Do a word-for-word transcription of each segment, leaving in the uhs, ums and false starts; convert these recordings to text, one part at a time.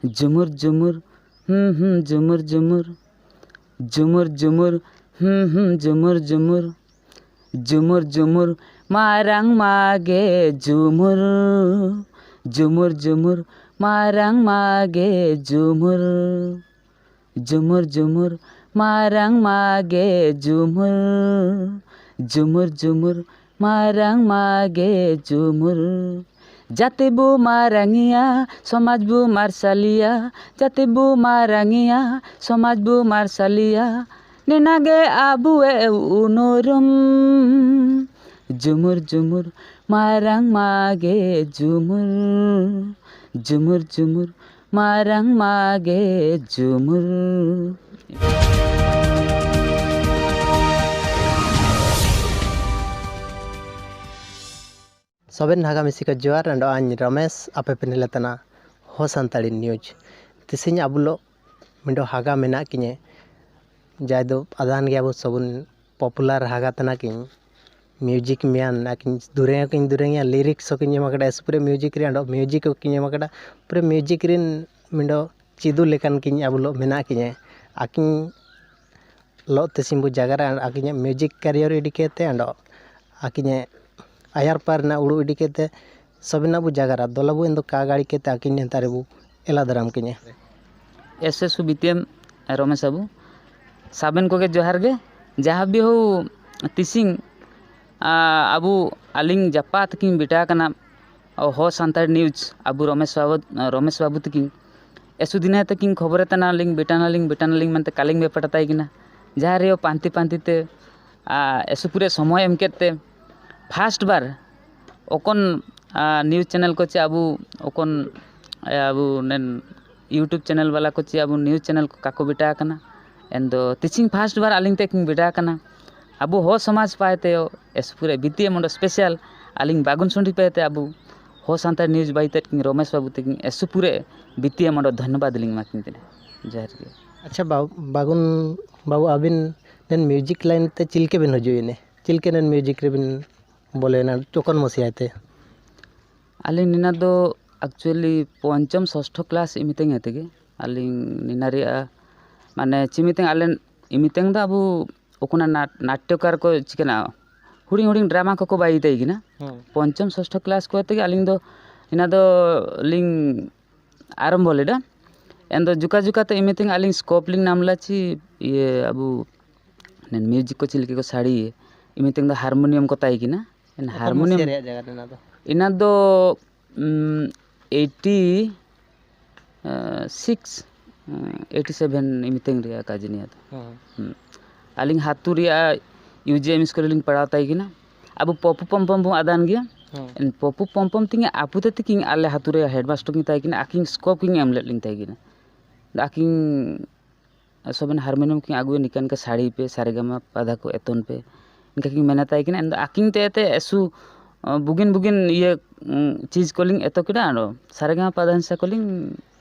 ᱡᱩᱢᱩᱨ ᱡᱩᱢᱩᱨ, ᱦᱩᱸ ᱦᱩᱸ ᱡᱩᱢᱩᱨ ᱡᱩᱢᱩᱨ᱾ ᱡᱩᱢᱩᱨ ᱡᱩᱢᱩᱨ, ᱦᱩᱸ ᱦᱩᱸ ᱡᱩᱢᱩᱨ ᱡᱩᱢᱩᱨ᱾ ᱡᱩᱢᱩᱨ ᱡᱩᱢᱩᱨ, ᱢᱟᱨᱟᱝ ᱢᱟᱜᱮ ᱡᱩᱢᱩᱨ᱾ ᱡᱩᱢᱩᱨ ᱡᱩᱢᱩᱨ, ᱢᱟᱨᱟᱝ ᱢᱟᱜᱮ ᱡᱩᱢᱩᱨ᱾ ᱡᱩᱢᱩᱨ ᱡᱩᱢᱩᱨ, ᱢᱟᱨᱟᱝ ᱢᱟᱜᱮ ᱡᱩᱢᱩᱨ᱾ ᱡᱩᱢᱩᱨ ᱡᱩᱢᱩᱨ, ᱢᱟᱨᱟᱝ ᱢᱟᱜᱮ ᱡᱩᱢᱩᱨ᱾ ᱡᱟᱹᱛᱤ ᱵᱚ ᱢᱟᱨᱟᱝᱤᱭᱟ, ᱥᱚᱢᱟᱡᱽ ᱵᱚ ᱢᱟᱨᱥᱟᱞᱤᱭᱟ᱾ ᱡᱟᱹᱛᱤ ᱵᱚ ᱢᱟᱨᱟᱝᱤᱭᱟ, ᱥᱚᱢᱟᱡᱽ ᱵᱚ ᱢᱟᱨᱥᱟᱞᱤᱭᱟ᱾ ᱱᱮᱱᱟᱜᱮ ᱟᱵᱚᱣᱮ ᱩᱱᱩᱨᱩᱢ᱾ ᱡᱩᱢᱩᱨ ᱡᱩᱢᱩᱨ, ᱢᱟᱨᱟᱝ ᱢᱟᱜᱮ ᱡᱩᱢᱩᱨ᱾ ᱡᱩᱢᱩᱨ ᱡᱩᱢᱩᱨ, ᱢᱟᱨᱟᱝ ᱢᱟᱜᱮ ᱡᱩᱢᱩᱨ᱾ ᱥᱚᱵᱮᱱ ᱱᱟᱜᱟᱢᱤᱥᱤ ᱠᱚ ᱡᱚᱦᱟᱨ, ᱮᱱᱰᱚ ᱟᱧ ᱨᱚᱢᱮᱥ, ᱟᱯᱮ ᱯᱮ ᱧᱮᱞᱮ ᱛᱟᱦᱮᱱᱟ ᱦᱚ ᱥᱟᱱᱛᱟᱲᱤ ᱱᱤᱭᱩᱡᱽ᱾ ᱛᱤᱥᱤᱧ ᱟᱵᱩᱞᱚᱜ ᱢᱤᱰᱚ ᱦᱟᱜᱟ ᱢᱮᱱᱟᱜ ᱠᱤᱧᱮ, ᱡᱟᱭ ᱫᱚ ᱟᱫᱷᱟᱱ ᱜᱮᱭᱟ ᱵᱚ ᱥᱚᱵᱩᱱ ᱯᱚᱯᱩᱞᱟᱨ ᱦᱟᱜᱟ ᱛᱟᱦᱮᱱᱟ ᱠᱤᱧ, ᱢᱤᱭᱩᱡᱤᱠ ᱢᱮᱱ ᱟᱹᱠᱤᱱ ᱫᱩᱨᱮ ᱦᱚᱸᱠᱤᱱ ᱫᱩᱨᱮ ᱜᱮᱭᱟ, ᱞᱤᱨᱤᱠᱥ ᱦᱚᱸᱠᱤᱱ ᱮᱢ ᱟᱠᱟᱫᱟ, ᱮᱥ ᱯᱩᱨᱟᱹ ᱢᱤᱭᱩᱡᱤᱠ ᱨᱮ ᱟᱸᱰᱚ ᱢᱤᱭᱩᱡᱤᱠ ᱦᱚᱸᱠᱤᱱ ᱮᱢ ᱟᱠᱟᱫᱟ, ᱯᱩᱨᱟᱹ ᱢᱤᱭᱩᱡᱤᱠ ᱨᱮᱱ ᱢᱤᱰᱚ ᱪᱤᱫᱩ ᱞᱮᱠᱟᱱ ᱠᱤᱱ ᱟᱵᱚ ᱞᱚᱜ ᱢᱮᱱᱟᱜ ᱠᱤᱱᱟ᱾ ᱟᱹᱠᱤᱱ ᱞᱚᱜ ᱛᱮ ᱥᱤᱢᱵᱩ ᱡᱟᱜᱟᱨᱟ ᱟᱹᱠᱤᱧᱟᱜ ᱢᱤᱭᱩᱡᱤᱠ ᱠᱮᱨᱤᱭᱟᱨ ᱤᱫᱤ ᱠᱟᱛᱮ ᱟᱸᱰᱚ ᱟᱹᱠᱤᱧᱮ ᱟᱭᱟᱨ ᱯᱟᱨ ᱨᱮᱱᱟᱜ ᱩᱲᱩ ᱤᱫᱤ ᱠᱟᱛᱮ ᱥᱚᱵᱤᱱᱟ ᱵᱚ ᱡᱟᱜᱟᱨᱟ ᱫᱚᱞᱟ ᱵᱚ ᱮᱱ ᱫᱚ ᱠᱟ ᱜᱟᱲᱤ ᱠᱟᱛᱮ ᱟᱹᱠᱤᱱ ᱱᱮᱛᱟᱨ ᱵᱚ ᱮᱞᱟ ᱫᱟᱨᱟᱢ ᱠᱤᱧᱟ᱾ S S B T M Ramesh ᱵᱟᱹᱵᱩ, ᱥᱟᱵᱮᱱ ᱠᱚᱜᱮ ᱡᱚᱦᱟᱨ ᱜᱮ᱾ ᱡᱟᱦᱟᱸ ᱵᱤᱦᱩ ᱛᱤᱥᱤᱝ, ᱟ, ᱟᱵᱚ ᱟᱹᱞᱤᱧ ᱡᱟᱯᱟ ᱛᱟᱹᱠᱤᱱ ᱵᱮᱴᱟ ᱠᱟᱱᱟ, ᱚ, ᱦᱚ ᱥᱟᱱᱛᱟᱲ ᱱᱤᱭᱩᱡᱽ ᱟᱵᱚ ᱨᱚᱢᱮᱥ ᱵᱟᱵᱩ, ᱨᱚᱢᱮᱥ ᱵᱟᱹᱵᱩ ᱛᱟᱹᱠᱤᱱ ᱮᱥᱩ ᱫᱤᱱᱮ ᱛᱟᱹᱠᱤᱱ ᱠᱷᱚᱵᱚᱨᱮ ᱛᱟᱱᱟ ᱞᱤᱧ ᱵᱮᱴᱟᱱᱟᱞᱤᱧ ᱵᱮᱴᱟᱱᱟᱞᱤᱧ ᱢᱮᱱᱛᱮ ᱠᱟᱞᱤᱝ ᱵᱮᱯᱟᱴᱟᱛᱟᱭ ᱠᱤᱱᱟ᱾ ᱡᱟᱦᱟᱸ ᱨᱮᱭᱚ ᱯᱟᱱᱛᱮ ᱯᱟᱱᱛᱮ ᱛᱮ, ᱟ, ᱮᱥᱩ ᱯᱩᱨᱮ ᱥᱚᱢᱚᱭ ᱮᱢ ᱠᱮᱫ ᱛᱮ ᱯᱷᱟᱥᱴ ᱵᱟᱨ ᱚᱠᱚᱱ, ᱟ, ᱱᱤᱭᱩᱡᱽ ᱪᱮᱱᱮᱞ ᱠᱚ ᱪᱮ ᱟᱵᱚ ᱚᱠᱚᱱ, ᱟ, ᱟᱵᱚ ᱱᱮᱱ YouTube ᱪᱮᱱᱮᱞ ᱵᱟᱞᱟ ᱠᱚ ᱪᱮ ᱟᱵᱚ ᱱᱤᱭᱩᱡᱽ ᱪᱮᱱᱮᱞ ᱠᱚ ᱠᱟᱠᱚ ᱵᱮᱴᱟ ᱟᱠᱟᱱᱟ᱾ ᱮᱱ ᱫᱚ ᱛᱤᱪᱤᱝ ᱯᱷᱟᱥᱴ ᱵᱟᱨ ᱟᱹᱞᱤᱧ ᱛᱮ ᱠᱤᱱ ᱵᱮᱴᱟ ᱟᱠᱟᱱᱟ᱾ ᱟᱵᱚ ᱦᱚ ᱥᱚᱢᱟᱡᱽ ᱯᱟᱭ ᱛᱮ ᱮᱥ ᱯᱩᱨᱮ ᱵᱤᱛᱤᱭᱮ ᱢᱚᱸᱰᱚ ᱥᱯᱮᱥᱟᱞ ᱟᱹᱞᱤᱧ ᱵᱟᱜᱩᱱ ᱥᱩᱸᱰᱤ ᱯᱟᱭ ᱛᱮ ᱟᱵᱚ ᱦᱚ ᱥᱟᱱᱛᱟᱲ ᱱᱤᱭᱩᱡᱽ ᱵᱟᱭ ᱛᱮᱫ ᱠᱤᱱ ᱨᱚᱢᱮᱥ ᱵᱟᱹᱵᱩ ᱛᱟᱹᱠᱤᱱ ᱮᱥᱩ ᱯᱩᱨᱮ ᱵᱤᱛᱤᱭᱮ ᱢᱚᱸᱰᱚ ᱫᱷᱚᱱᱱᱚᱵᱟᱫᱽ ᱞᱤᱧ ᱮᱢᱟ ᱠᱤᱱ ᱠᱟᱱᱟ᱾ ᱡᱚᱦᱟᱨ ᱜᱮ᱾ ᱟᱪᱪᱷᱟ, ᱵᱟ-, ᱵᱟᱜᱩᱱ ᱵᱟᱹᱵᱩ, ᱟᱹᱵᱤᱱ ᱱᱮᱱ ᱢᱤᱭᱩᱡᱤᱠ ᱞᱟᱭᱤᱱ ᱛᱮ ᱪᱤᱞᱠᱮ ᱵᱤᱱ ᱦᱤᱡᱩᱜ ᱮᱱᱮ? ᱪᱤᱞᱠᱮ ᱱᱮᱱ ᱢᱤᱭᱩᱡᱤᱠ ᱨᱮᱵᱤᱱ ᱵᱚᱞᱚᱭᱮᱱᱟ ᱪᱚᱠᱚᱱ ᱢᱚᱥᱤᱭᱟᱭ ᱛᱮ? ᱟᱹᱞᱤᱧ ᱱᱤᱱᱟᱹᱜ ᱫᱚ ᱮᱠᱪᱩᱭᱮᱞᱤ ᱯᱚᱧᱪᱚᱢ ᱥᱚᱥᱴᱷᱚ ᱠᱞᱟᱥ ᱤᱢᱤᱛᱮᱝ ᱛᱮᱜᱮ ᱟᱹᱞᱤᱧ ᱱᱤᱱᱟ ᱨᱮᱭᱟᱜ ᱢᱟᱱᱮ ᱪᱤᱢᱤᱛᱮᱝ ᱟᱞᱮ ᱤᱢᱤᱛᱮᱝ ᱫᱚ ᱟᱵᱚ ᱚᱠᱚᱱᱟ ᱱᱟᱴ- ᱱᱟᱴᱴᱚᱠᱟᱨ ᱠᱚ ᱪᱤᱠᱟᱹᱱᱟ, ᱦᱩᱰᱤᱧ ᱦᱩᱰᱤᱧ ᱰᱨᱟᱢᱟ ᱠᱚᱠᱚ ᱵᱟᱭ ᱛᱟᱭ ᱠᱟᱱᱟ᱾ ᱦᱮᱸ᱾ ᱯᱚᱧᱪᱚᱢ ᱥᱚᱥᱴᱷᱚ ᱠᱞᱟᱥ ᱠᱚ ᱛᱮᱜᱮ ᱟᱹᱞᱤᱧ ᱫᱚ ᱤᱱᱟ ᱫᱚ ᱞᱤᱧ ᱟᱨᱟᱢᱵᱷᱚ ᱞᱮᱫᱟ᱾ ᱮᱱᱫᱚ ᱡᱩᱠᱟ ᱡᱩᱠᱟ ᱛᱮ ᱤᱢᱤᱛᱮᱝ ᱟᱹᱞᱤᱧ ᱥᱠᱳᱯ ᱞᱤᱧ ᱧᱟᱢ ᱞᱮᱫᱟ ᱪᱮ ᱤᱭᱟᱹ ᱟᱵᱚ ᱢᱤᱭᱩᱡᱤᱠ ᱠᱚ ᱪᱮᱫ ᱞᱮᱠᱟ ᱠᱚ ᱥᱟᱰᱮᱭᱟ, ᱤᱢᱤᱛᱮᱝ ᱫᱚ ᱦᱟᱨᱢᱳᱱᱤᱭᱟᱢ ᱠᱚ ᱛᱟᱭ ᱠᱟᱱᱟ᱾ ᱚᱠᱟ ᱦᱟᱨᱢᱳᱱᱤᱭᱟᱢ ᱢᱟᱹᱥᱤᱭᱟᱹ ᱨᱮᱭᱟᱜ ᱡᱟᱭᱜᱟ ᱨᱮ ᱚᱱᱟ ᱫᱚ? ᱤᱱᱟ ᱫᱚ ᱮᱭᱤᱴᱤ ᱥᱤᱠᱥ ᱮᱭᱤᱴᱤ ᱥᱮᱵᱷᱮᱱ ᱤᱢᱤᱛᱮᱝ ᱨᱮᱭᱟᱜ ᱠᱟᱡᱽ ᱱᱤᱭᱟᱹ ᱫᱚ᱾ ᱦᱮᱸ᱾ ᱦᱩᱸ᱾ ᱟᱹᱞᱤᱧ ᱦᱟᱛᱩ ᱨᱮᱭᱟᱜ ᱤᱭᱩ ᱡᱤ ᱮᱢ ᱥᱠᱩᱞ ᱨᱮᱞᱤᱧ ᱯᱟᱲᱦᱟᱣ ᱛᱟᱭ ᱠᱟᱱᱟ᱾ ᱟᱵᱚ ᱯᱚᱯᱩ ᱯᱚᱢᱯᱚᱢ ᱵᱚᱱ ᱟᱫᱟᱱ ᱜᱮᱭᱟ᱾ ᱦᱮᱸ᱾ ᱯᱚᱯᱩ ᱯᱚᱢᱯᱚᱢ ᱛᱤᱧ ᱟᱯᱩ ᱛᱮ ᱛᱤᱠᱤᱱ ᱟᱞᱮ ᱦᱟᱛᱩ ᱨᱮ ᱦᱮᱰᱢᱟᱥᱴᱟᱨ ᱠᱤᱱ ᱛᱟᱦᱮᱸ ᱠᱟᱱᱟ, ᱟᱹᱠᱤᱱ ᱥᱠᱳᱯ ᱠᱤᱱ ᱮᱢ ᱞᱮᱫ ᱞᱤᱧ ᱛᱟᱦᱮᱸ ᱠᱟᱱᱟ᱾ ᱟᱹᱠᱤᱱ ᱥᱚᱵᱮᱱ ᱦᱟᱨᱢᱳᱱᱤᱭᱟᱢ ᱠᱤᱱ ᱟᱹᱜᱩᱭᱟ, ᱱᱤᱠᱟᱱ ᱠᱟ ᱥᱟᱹᱲᱤ ᱯᱮ, ᱥᱟᱨᱮ ᱜᱟᱢᱟ ᱯᱟᱫᱷᱟ ᱠᱚ ᱮᱛᱚᱱ ᱯᱮ, ᱤᱱᱠᱟ ᱠᱤᱱ ᱢᱮᱱᱟ ᱛᱟᱭ ᱠᱟᱱᱟ᱾ ᱮᱱᱫᱚ ᱟᱹᱠᱤᱱ ᱛᱮ ᱮᱛᱮ ᱮᱥᱩ ᱵᱩᱜᱤᱱ ᱵᱩᱜᱤᱱ ᱤᱭᱟᱹ ᱪᱤᱡᱽ ᱠᱚᱞᱤᱧ ᱮᱛᱚ ᱠᱮᱫᱟ᱾ ᱟᱨᱚ ᱥᱟᱨᱮ ᱜᱟᱢᱟ ᱯᱟᱫᱷᱟ ᱱᱤᱥᱟ ᱠᱚᱞᱤᱧ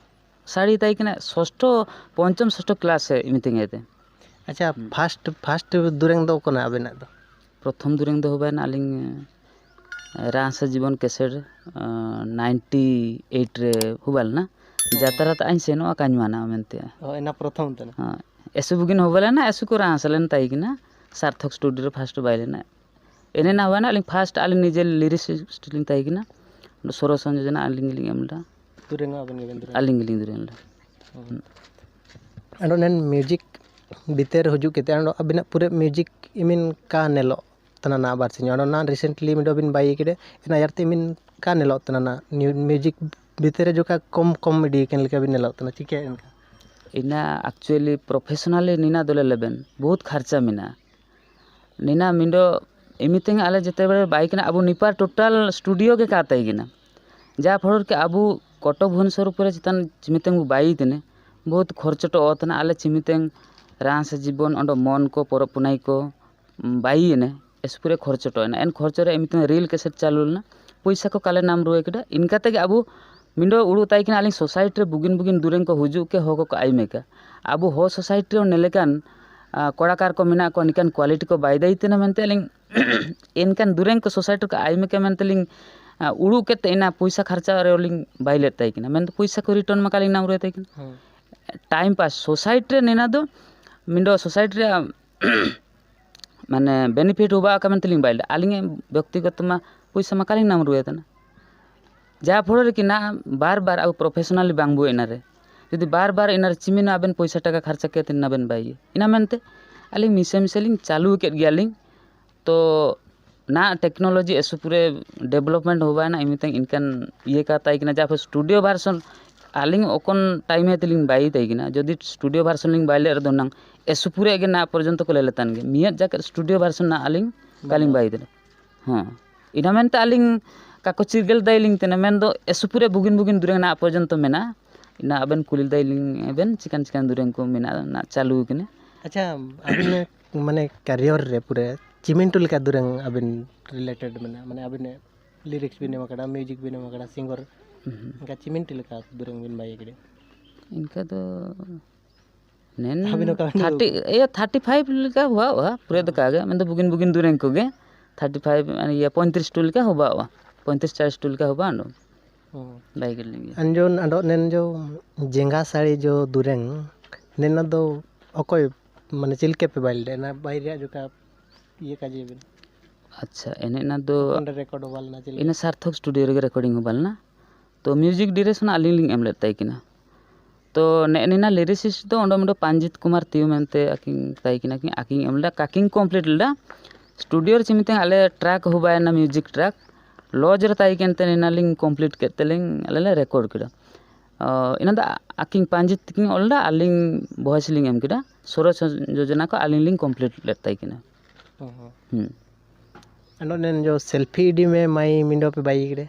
ᱥᱟᱹᱲᱤ ᱛᱟᱭ ᱠᱟᱱᱟ᱾ ᱥᱚᱥᱴᱷᱚ ᱯᱚᱧᱪᱚᱢ ᱥᱚᱥᱴᱷᱚ ᱠᱞᱟᱥ ᱨᱮ ᱢᱤᱛᱟᱹᱧ ᱟᱭ ᱛᱮ᱾ ᱟᱪᱪᱷᱟ, ᱦᱩᱸ᱾ ᱯᱷᱟᱥᱴ ᱯᱷᱟᱥᱴ ᱫᱩᱨᱟᱹᱝ ᱫᱚ ᱚᱠᱟᱱᱟ ᱟᱵᱮᱱᱟᱜ ᱫᱚ? ᱯᱨᱚᱛᱷᱚᱢ ᱫᱩᱨᱟᱹᱝ ᱫᱚ ᱦᱩᱭᱱᱟ ᱟᱹᱞᱤᱧ ᱨᱟᱥ ᱡᱤᱵᱚᱱ ᱠᱮᱥᱮᱴ ᱱᱟᱭᱤᱱᱴᱤ ᱮᱭᱤᱴ ᱨᱮ ᱦᱩᱭ ᱞᱮᱱᱟ᱾ ᱦᱚᱸ᱾ ᱡᱟᱛᱨᱟ ᱛᱮ ᱟᱹᱧ ᱥᱮᱱᱚᱜᱼᱟ ᱠᱟᱧᱣᱟᱱᱟ ᱢᱮᱱᱛᱮ᱾ ᱦᱳᱭ, ᱚᱱᱟ ᱯᱨᱚᱛᱷᱚᱢ ᱛᱮ᱾ ᱦᱮᱸ, ᱮᱥᱩ ᱵᱩᱜᱤᱱ ᱦᱚᱵᱮ ᱞᱮᱱᱟ, ᱮᱥᱩ ᱠᱚ ᱨᱟᱥ ᱞᱮᱱ ᱛᱟᱭ ᱠᱟᱱᱟ᱾ ᱥᱟᱨᱛᱷᱚᱠ ᱥᱴᱩᱰᱤᱭᱳ ᱨᱮ ᱯᱷᱟᱥᱴ ᱵᱟᱭ ᱞᱮᱱᱟ᱾ ᱮᱱᱮ ᱱᱟ ᱦᱩᱭᱱᱟ ᱟᱹᱞᱤᱧ ᱯᱷᱟᱥᱴ ᱟᱹᱞᱤᱧ ᱱᱤᱡᱮ ᱞᱤᱨᱤᱥᱤᱥᱴ ᱞᱤᱧ ᱛᱟᱦᱮᱸ ᱠᱟᱱᱟ᱾ ᱥᱚᱨᱚ ᱥᱚᱝᱡᱳᱡᱚᱱᱟ ᱟᱹᱞᱤᱧ ᱜᱮᱞᱤᱧ ᱮᱢ ᱞᱮᱫᱟ᱾ ᱫᱩᱨᱟᱹᱝ ᱦᱚᱸ ᱟᱵᱮᱱ ᱜᱮᱵᱮᱱ ᱫᱩᱨᱟᱹᱝ? ᱟᱹᱞᱤᱧ ᱜᱮᱞᱤᱧ ᱫᱩᱨᱟᱹᱝ ᱞᱮᱫᱟ᱾ ᱦᱩᱸ᱾ ᱟᱫᱚ ᱱᱮᱱ ᱢᱤᱭᱩᱡᱤᱠ ᱵᱷᱤᱛᱟᱹᱨ ᱨᱮ ᱦᱤᱡᱩᱜ ᱠᱟᱛᱮ ᱟᱫᱚ ᱟᱵᱤᱱᱟᱜ ᱯᱩᱨᱟᱹ ᱢᱤᱭᱩᱡᱤᱠ ᱤᱢᱤᱱ ᱠᱟ ᱧᱮᱞᱚᱜ ᱛᱟᱦᱮᱱᱟ ᱱᱟ ᱵᱟᱨ ᱥᱤᱧ? ᱚᱱᱟ ᱨᱤᱥᱮᱱᱴᱞᱤ ᱢᱤᱫ ᱵᱤᱱ ᱵᱟᱭ ᱠᱮᱫᱟ, ᱮᱱᱟ ᱭᱟᱨᱛᱮ ᱤᱢᱤᱱ ᱠᱟ ᱧᱮᱞᱚᱜ ᱛᱟᱦᱮᱱᱟ ᱱᱟ ᱢᱤᱭᱩᱡᱤᱠ ᱵᱷᱤᱛᱟᱹᱨ ᱨᱮ ᱡᱚᱠᱷᱟ ᱠᱚᱢ ᱠᱚᱢᱮᱰᱤ ᱠᱟᱱ ᱞᱮᱠᱟ ᱵᱤᱱ ᱧᱮᱞᱚᱜ ᱛᱟᱦᱮᱱᱟ, ᱪᱤᱠᱟᱹ ᱮᱱᱠᱷᱟᱱ? ᱤᱱᱟ ᱮᱠᱪᱩᱭᱮᱞᱤ ᱯᱨᱚᱯᱷᱮᱥᱚᱱᱟᱞᱤ ᱱᱤᱱᱟ ᱫᱚᱞᱮ ᱞᱮᱵᱮᱱ ᱵᱚᱦᱩᱛ ᱠᱷᱟᱨᱪᱟ ᱢᱮᱱᱟᱜᱼᱟ᱾ ᱱᱤᱱᱟ ᱢᱤᱸᱰᱚ ᱮᱢᱱᱤ ᱛᱮᱜᱮ ᱟᱞᱮ ᱡᱮᱛᱮ ᱵᱮᱲᱮ ᱵᱟᱭ ᱠᱟᱱᱟ, ᱟᱵᱚ ᱱᱤᱯᱟᱨ ᱴᱳᱴᱟᱞ ᱥᱴᱩᱰᱤᱭᱳ ᱜᱮ ᱠᱟ ᱛᱟᱭ ᱠᱟᱱᱟ᱾ ᱡᱟ ᱯᱷᱚᱲᱚᱨ ᱠᱮ ᱟᱵᱚ ᱠᱚᱴᱚᱠ ᱵᱷᱩᱵᱚᱱᱮᱥᱚᱨ ᱩᱯᱚᱨᱮ ᱪᱮᱛᱟᱱ ᱪᱤᱢᱤᱛᱮᱝ ᱵᱚ ᱵᱟᱭ ᱛᱮᱱᱮ, ᱵᱚᱦᱩᱛ ᱠᱷᱚᱨᱪᱚᱴᱚ ᱚᱛ ᱱᱟ ᱟᱞᱮ ᱪᱤᱢᱤᱛᱮᱝ ᱨᱟᱱ ᱥᱮ ᱡᱤᱵᱚᱱ ᱚᱸᱰᱮ ᱢᱚᱱ ᱠᱚ ᱯᱚᱨᱚᱵᱽ ᱯᱩᱱᱟᱹᱭ ᱠᱚ ᱵᱟᱭ ᱮᱱᱮ, ᱮᱥ ᱯᱩᱨᱟᱹ ᱠᱷᱚᱨᱪᱚᱴᱚ ᱮᱱᱟ᱾ ᱮᱱ ᱠᱷᱚᱨᱪᱚ ᱨᱮ ᱮᱢᱱᱤ ᱛᱮ ᱨᱤᱞ ᱠᱮᱥᱮᱴ ᱪᱟᱞᱩ ᱞᱮᱱᱟ, ᱯᱚᱭᱥᱟ ᱠᱚ ᱠᱟᱞᱮ ᱱᱟᱢ ᱨᱩᱣᱟᱹᱭ ᱠᱮᱫᱟ᱾ ᱤᱱᱠᱟ ᱛᱮᱜᱮ ᱟᱵᱚ ᱢᱤᱸᱰᱚ ᱩᱲᱩ ᱛᱟᱭ ᱠᱟᱱᱟ ᱟᱹᱞᱤᱧ ᱥᱳᱥᱟᱭᱴᱤ ᱨᱮ ᱵᱩᱜᱤᱱ ᱵᱩᱜᱤᱱ ᱫᱩᱨᱮᱝ ᱠᱚ ᱦᱩᱡᱩᱜ ᱠᱮ ᱦᱚ ᱠᱚ ᱟᱭ ᱢᱮ ᱠᱟ᱾ ᱟᱵᱚ ᱦᱚ ᱥᱳᱥᱟᱭᱴᱤ ᱨᱮ ᱚᱱᱮ ᱞᱮᱠᱟᱱ, ᱟ, ᱠᱚᱲᱟᱠᱟᱨ ᱠᱚ ᱢᱮᱱᱟᱜ ᱠᱚᱣᱟ, ᱱᱤᱠᱟᱱ ᱠᱣᱟᱞᱤᱴᱤ ᱠᱚ ᱵᱟᱭ ᱫᱟᱭ ᱛᱮᱱᱟ ᱢᱮᱱᱛᱮ ᱟᱹᱞᱤᱧ ᱮᱱᱠᱟᱱ ᱫᱩᱨᱮᱝ ᱠᱚ ᱥᱳᱥᱟᱭᱴᱤ ᱨᱮ ᱠᱚ ᱟᱭ ᱢᱮ ᱠᱟ ᱢᱮᱱᱛᱮ ᱞᱤᱧ ᱩᱲᱩᱜ ᱠᱟᱛᱮ ᱚᱱᱟ ᱯᱚᱭᱥᱟ ᱠᱷᱚᱨᱪᱟ ᱨᱮ ᱞᱤᱧ ᱵᱟᱭ ᱞᱮᱫ ᱛᱟᱭ ᱠᱟᱱᱟ, ᱢᱮᱱᱫᱚ ᱯᱚᱭᱥᱟ ᱠᱚ ᱨᱤᱴᱟᱨᱱ ᱢᱟ ᱠᱟᱞᱤᱧ ᱱᱟᱢ ᱨᱩᱣᱟᱹᱲ ᱛᱟᱭ ᱠᱟᱱᱟ᱾ ᱦᱮᱸ᱾ ᱴᱟᱭᱤᱢ ᱯᱟᱥ ᱥᱳᱥᱟᱭᱴᱤ ᱨᱮ ᱱᱮᱱᱟ ᱫᱚ ᱢᱤᱫᱚ ᱥᱳᱥᱟᱭᱴᱤ ᱨᱮᱭᱟᱜ ᱢᱟᱱᱮ ᱵᱮᱱᱤᱯᱷᱤᱴ ᱦᱚᱸ ᱵᱟᱝ ᱠᱟᱱ ᱢᱮᱱᱛᱮ ᱞᱤᱧ ᱵᱟᱭ ᱞᱮᱫ ᱟᱹᱞᱤᱧ ᱵᱮᱠᱛᱤᱜᱚᱛᱚ ᱢᱟ ᱯᱚᱭᱥᱟ ᱢᱟ ᱠᱟᱞᱤᱧ ᱱᱟᱢ ᱨᱩᱣᱟᱹᱲ ᱛᱟᱭ ᱠᱟᱱᱟ᱾ ᱡᱟ ᱯᱷᱚᱲᱚ ᱨᱮᱠᱤ ᱱᱟ ᱵᱟᱨ ᱵᱟᱨ ᱟᱵᱚ ᱯᱨᱚᱯᱷᱮᱥᱚᱱᱟᱞᱤ ᱵᱟᱝ ᱵᱚ ᱮᱱᱟ ᱨᱮ, ᱡᱩᱫᱤ ᱵᱟᱨ ᱵᱟᱨ ᱮᱱᱟ ᱨᱮ ᱪᱤᱢᱤᱱᱟ ᱟᱵᱮᱱ ᱯᱚᱭᱥᱟ ᱴᱟᱠᱟ ᱠᱷᱚᱨᱪᱟ ᱠᱟᱛᱮ ᱱᱟᱵᱮᱱ ᱵᱟᱭ ᱤᱭᱟᱹ ᱤᱱᱟ ᱢᱮᱱᱛᱮ ᱟᱹᱞᱤᱧ ᱢᱤᱥᱮ ᱢᱤᱥᱮ ᱞᱤᱧ ᱪᱟᱹᱞᱩ ᱠᱮᱫ ᱜᱮᱭᱟᱞᱤᱧ᱾ ᱛᱚ ᱱᱟ ᱴᱮᱠᱱᱳᱞᱚᱡᱤ ᱮᱥᱩ ᱯᱩᱨᱮ ᱰᱮᱵᱷᱞᱚᱯᱢᱮᱱᱴ ᱦᱚᱸ ᱵᱟᱭ ᱱᱟ ᱤᱢᱤᱛᱟᱝ ᱤᱱᱠᱟᱱ ᱤᱭᱟᱹ ᱠᱟ ᱛᱟᱭ ᱠᱟᱱᱟ ᱡᱟ ᱯᱷᱤᱨ ᱥᱴᱩᱰᱤᱭᱳ ᱵᱷᱟᱨᱥᱚᱱ ᱟᱹᱞᱤᱧ ᱚᱠᱚᱱ ᱴᱟᱭᱤᱢ ᱦᱮ ᱛᱮᱞᱤᱧ ᱵᱟᱭ ᱛᱟᱭ ᱠᱟᱱᱟ᱾ ᱡᱩᱫᱤ ᱥᱴᱩᱰᱤᱭᱳ ᱵᱷᱟᱨᱥᱚᱱ ᱞᱤᱧ ᱵᱟᱭ ᱞᱮᱫ ᱨᱮᱫᱚ ᱱᱟᱝ ᱮᱥᱩ ᱯᱩᱨᱮ ᱜᱮ ᱱᱟ ᱯᱚᱨᱡᱚᱱᱛᱚ ᱠᱚ ᱞᱮ ᱞᱮᱛᱟᱱ ᱜᱮ ᱢᱤᱭᱟᱹ ᱡᱟᱠᱮ ᱥᱴᱩᱰᱤᱭᱳ ᱵᱷᱟᱨᱥᱚᱱ ᱱᱟ ᱟᱹᱞᱤᱧ ᱠᱟᱞᱤᱧ ᱵᱟᱭ ᱫᱟᱲᱮ᱾ ᱦᱮᱸ, ᱤᱱᱟ ᱢᱮᱱᱛᱮ ᱟᱹᱞᱤᱧ ᱠᱟᱠᱚ ᱪᱤᱨᱜᱟᱹᱞ ᱫᱟᱭ ᱞᱤᱧ ᱛᱮᱱᱟ ᱢᱮᱱᱫᱚ ᱮᱥᱩ ᱯᱩᱨᱮ ᱵᱩᱜᱤᱱ ᱵᱩᱜᱤᱱ ᱫᱩᱨᱮ ᱱᱟ ᱯᱚᱨᱡᱚᱱᱛᱚ ᱢᱮᱱᱟᱜᱼᱟ᱾ ᱤᱱᱟ ᱟᱵᱮᱱ ᱠᱩᱞᱤ ᱞᱮᱫᱟᱭ ᱞᱤᱧ ᱟᱵᱮᱱ ᱪᱤᱠᱟᱱ ᱪᱤᱠᱟᱱ ᱫᱩᱨᱟᱝ ᱠᱚ ᱢᱮᱱᱟᱜᱼᱟ ᱱᱟ ᱪᱟᱹᱞᱩ ᱠᱟᱱᱟ᱾ ᱟᱪᱪᱷᱟ, ᱟᱵᱤᱱ ᱢᱟᱱᱮ ᱠᱮᱨᱤᱭᱚᱨ ᱨᱮ ᱯᱩᱨᱟᱹ ᱪᱤᱢᱤᱱᱴᱩ ᱞᱮᱠᱟ ᱫᱩᱨᱟᱝ ᱟᱵᱤᱱ ᱨᱤᱞᱮᱴᱮᱰ ᱢᱮᱱᱟᱜᱼᱟ, ᱢᱟᱱᱮ ᱟᱵᱤᱱ ᱞᱤᱨᱤᱠᱥ ᱵᱤᱱ ᱮᱢ ᱟᱠᱟᱫᱟ, ᱢᱤᱭᱩᱡᱤᱠ ᱵᱤᱱ ᱮᱢ ᱟᱠᱟᱫᱟ, ᱥᱤᱝᱜᱟᱨ, ᱦᱩᱸ᱾ ᱚᱱᱠᱟ ᱪᱤᱢᱤᱱᱴᱩ ᱞᱮᱠᱟ ᱫᱩᱨᱟᱝ ᱵᱤᱱ ᱵᱟᱭ ᱠᱮᱫᱟ? ᱤᱱᱠᱟ ᱫᱚ ᱱᱮᱱ ᱟᱵᱤᱱ ᱚᱠᱟ ᱵᱤᱱ ᱛᱷᱟᱨᱴᱤ ᱤᱭᱟᱹ ᱛᱷᱟᱨᱴᱤ ᱯᱷᱟᱭᱤᱵᱷ ᱞᱮᱠᱟ ᱦᱩᱭᱩᱜᱼᱟ ᱯᱩᱨᱟᱹ ᱫᱚ ᱠᱟᱜᱮ ᱢᱮᱱᱫᱚ ᱵᱩᱜᱤᱱ ᱵᱩᱜᱤᱱ ᱫᱩᱨᱟᱝ ᱠᱚᱜᱮ ᱛᱷᱟᱨᱴᱤ ᱯᱷᱟᱭᱤᱵᱷ ᱤᱭᱟᱹ ᱯᱚᱸᱭᱛᱨᱤᱥ ᱴᱩ ᱞᱮᱠᱟ ᱦᱩᱵᱟᱣᱟ, ᱯᱚᱸᱭᱛᱨᱤᱥ ᱪᱟᱞᱤᱥ ᱴᱩ ᱞᱮᱠᱟ ᱦᱩᱵᱟ ᱚᱸᱰᱮ᱾ ᱦᱩᱸ᱾ ᱵᱟᱭ ᱜᱮᱞ ᱞᱮᱱ ᱜᱮᱭᱟ᱾ ᱟᱸᱡᱚᱢ ᱟᱸᱰᱚ ᱱᱮᱱ ᱡᱚ ᱡᱮᱸᱜᱟ ᱥᱟᱹᱲᱤ ᱡᱚ ᱫᱩᱨᱮᱝ ᱱᱮᱱᱟ ᱫᱚ ᱚᱠᱚᱭ ᱢᱟᱱᱮ ᱪᱮᱫ ᱞᱮᱠᱟ ᱯᱮ ᱵᱟᱭ ᱞᱮᱫᱟ? ᱚᱱᱟ ᱵᱟᱭ ᱨᱮᱭᱟᱜ ᱡᱚᱠᱟ ᱤᱭᱟᱹ ᱠᱟᱡᱮ ᱵᱤᱱ ᱟᱪᱪᱷᱟ, ᱮᱱᱮᱡ ᱚᱱᱟ ᱫᱚ ᱚᱸᱰᱮ ᱨᱮᱠᱚᱨᱰ ᱵᱟᱞ ᱱᱟ ᱪᱮᱫ ᱞᱮᱠᱟ? ᱤᱱᱟᱹ ᱥᱟᱨᱛᱷᱚᱠ ᱥᱴᱩᱰᱤᱭᱳ ᱨᱮᱜᱮ ᱨᱮᱠᱚᱨᱰᱤᱝ ᱦᱚᱸ ᱵᱟᱞᱱᱟ᱾ ᱛᱚ ᱢᱤᱭᱩᱡᱤᱠ ᱰᱤᱨᱮᱠᱥᱚᱱ ᱟᱹᱞᱤᱧ ᱞᱤᱧ ᱮᱢ ᱞᱮᱫ ᱛᱟᱭ ᱠᱤᱱᱟ᱾ ᱛᱚ ᱱᱮᱜᱼᱮ ᱱᱤᱱᱟ ᱞᱤᱨᱤᱥᱤᱥᱴ ᱫᱚ ᱚᱸᱰᱮ ᱢᱤᱫᱴᱮᱱ ᱯᱟᱱᱡᱤᱛ ᱠᱩᱢᱟᱨ ᱛᱤᱭᱩ ᱢᱮᱱᱛᱮ ᱟᱹᱠᱤᱱ ᱛᱟᱭ ᱠᱤᱱᱟ ᱠᱤᱱ, ᱟᱹᱠᱤᱱ ᱮᱢ ᱞᱮᱫᱟ, ᱠᱟᱹᱠᱤᱱ ᱠᱚᱢᱯᱞᱤᱴ ᱞᱮᱫᱟ᱾ ᱥᱴᱩᱰᱤᱭᱳ ᱨᱮ ᱪᱮ ᱢᱤᱫᱴᱮᱱ ᱟᱞᱮ ᱴᱨᱟᱠ ᱦᱚᱸ ᱵᱟᱭ ᱮᱱᱟ, ᱢᱤᱭᱩᱡᱤᱠ ᱴᱨᱟᱠ ᱞᱚᱡᱽ ᱨᱮ ᱛᱟᱭ ᱠᱟᱱᱛᱮ ᱱᱤᱱᱟ ᱞᱤᱧ ᱠᱚᱢᱯᱞᱤᱴ ᱠᱮᱫ ᱛᱮᱞᱤᱧ ᱟᱞᱮ ᱞᱮ ᱨᱮᱠᱚᱨᱰ ᱠᱮᱫᱟ᱾ ᱚ, ᱤᱱᱟ ᱫᱚ ᱟᱹᱠᱤᱱ ᱯᱟᱱᱡᱤᱛ ᱛᱟᱹᱠᱤᱱ ᱚᱞ ᱞᱮᱫᱟ, ᱟᱹᱞᱤᱧ ᱵᱷᱚᱭᱮᱥ ᱞᱤᱧ ᱮᱢ ᱠᱮᱫᱟ᱾ ᱥᱚᱨᱚᱡᱽ ᱡᱳᱡᱚᱱᱟ ᱠᱚ ᱟᱹᱞᱤᱧ ᱞᱤᱧ ᱠᱚᱢᱯᱞᱤᱴ ᱞᱮᱫ ᱛᱟᱭ ᱠᱤᱱᱟ᱾ ᱦᱚᱸ, ᱦᱚᱸ᱾ ᱦᱩᱸ᱾ ᱟᱨ ᱱᱚᱰᱮ ᱡᱚ ᱥᱮᱞᱯᱷᱤ ᱤᱫᱤ ᱢᱮ ᱢᱟᱭ ᱢᱤᱸᱰᱚ ᱯᱮ ᱵᱟᱭ ᱠᱮᱫᱟ,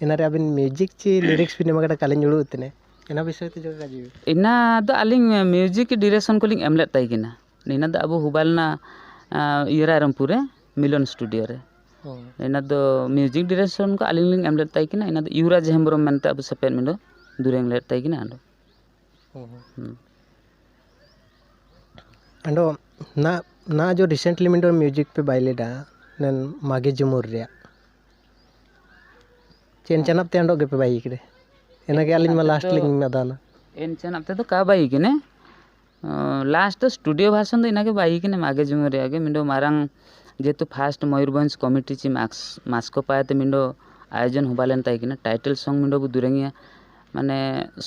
ᱮᱱᱟ ᱨᱮ ᱟᱵᱤᱱ ᱢᱤᱭᱩᱡᱤᱠ ᱪᱮ ᱞᱤᱨᱤᱠᱥ ᱵᱤᱱ ᱮᱢ ᱠᱟᱫᱟ ᱠᱟᱞᱤᱧ ᱩᱲᱩ ᱩᱛᱱᱮ, ᱮᱱᱟ ᱵᱤᱥᱚᱭ ᱛᱮ ᱡᱚ ᱨᱟᱡᱤᱵ᱾ ᱤᱱᱟ ᱫᱚ ᱟᱹᱞᱤᱧ ᱢᱤᱭᱩᱡᱤᱠ ᱰᱤᱨᱮᱠᱥᱚᱱ ᱠᱚᱞᱤᱧ ᱮᱢ ᱞᱮᱫ ᱛᱟᱭ ᱠᱤᱱᱟ᱾ ᱱᱤᱱᱟ ᱫᱚ ᱟᱵᱚ ᱦᱩᱵᱟᱞ ᱨᱮᱱᱟᱜ, ᱟᱸ, ᱤᱭᱟᱹ ᱨᱟᱭᱨᱚᱝᱯᱩᱨ ᱨᱮ ᱢᱤᱞᱚᱱ ᱥᱴᱩᱰᱤᱭᱳ ᱨᱮ᱾ ᱦᱚᱸ᱾ ᱤᱱᱟ ᱫᱚ ᱢᱤᱭᱩᱡᱤᱠ ᱰᱤᱨᱮᱠᱥᱚᱱ ᱠᱚ ᱟᱹᱞᱤᱧ ᱞᱤᱧ ᱮᱢ ᱞᱮᱫ ᱛᱟᱭ ᱠᱤᱱᱟ᱾ ᱤᱱᱟ ᱫᱚ ᱭᱩᱵᱨᱟᱡᱽ ᱦᱮᱢᱵᱨᱚᱢ ᱢᱮᱱᱛᱮ ᱟᱵᱚ ᱥᱮᱯᱮᱫ ᱢᱤᱞᱚᱱ ᱫᱩᱨᱟᱹᱝ ᱞᱮᱫ ᱛᱟᱭ ᱠᱤᱱᱟ ᱟᱫᱚ᱾ ᱦᱚᱸ, ᱦᱚᱸ᱾ ᱦᱩᱸ᱾ ᱟᱫᱚ ᱱᱟ, ᱱᱟ ᱡᱚ recently ᱢᱤᱫᱴᱮᱱ ᱢᱤᱭᱩᱡᱤᱠ ᱯᱮ ᱵᱟᱭ ᱞᱮᱫᱟ, ᱱᱮᱱ ᱢᱟᱜᱮ ᱡᱩᱢᱩᱨ ᱨᱮᱭᱟᱜ᱾ ᱪᱮ ᱮᱱ ᱪᱟᱱᱟᱯ ᱛᱮ ᱟᱸᱰᱚᱜ ᱜᱮᱯᱮ ᱵᱟᱭ ᱠᱟᱱᱟ? ᱤᱱᱟᱹᱜᱮ ᱟᱹᱞᱤᱧ ᱢᱟ ᱞᱟᱥᱴ ᱞᱤᱧ ᱢᱮᱫᱟᱱᱟ᱾ ᱮᱱ ᱪᱟᱱᱟᱯ ᱛᱮᱫᱚ ᱠᱟ ᱵᱟᱭ ᱠᱟᱱᱟ᱾ ᱞᱟᱥᱴ ᱫᱚ ᱥᱴᱩᱰᱤᱭᱳ ᱵᱷᱟᱨᱥᱚᱱ ᱫᱚ ᱤᱱᱟᱹᱜᱮ ᱵᱟᱭ ᱠᱟᱱᱟ, ᱢᱟᱜᱮ ᱡᱩᱢᱟᱹ ᱨᱮᱭᱟᱜ ᱜᱮ ᱢᱤᱫᱚ ᱢᱟᱨᱟᱝ, ᱡᱮᱦᱮᱛᱩ ᱯᱷᱟᱥᱴ ᱢᱚᱭᱩᱨᱵᱷᱚᱸᱡᱽ ᱠᱚᱢᱤᱴᱤ ᱪᱮ ᱢᱟᱥ-, ᱢᱟᱥᱠᱚ ᱯᱟᱭᱟ ᱛᱮ ᱢᱤᱫᱚ ᱟᱭᱳᱡᱚᱱ ᱦᱚᱵᱟ ᱞᱮᱱ ᱛᱟᱭ ᱠᱟᱱᱟ᱾ ᱴᱟᱭᱴᱮᱞ ᱥᱚᱝ ᱢᱤᱫᱚ ᱵᱚ ᱫᱩᱨᱟᱹᱝ ᱜᱮᱭᱟ, ᱢᱟᱱᱮ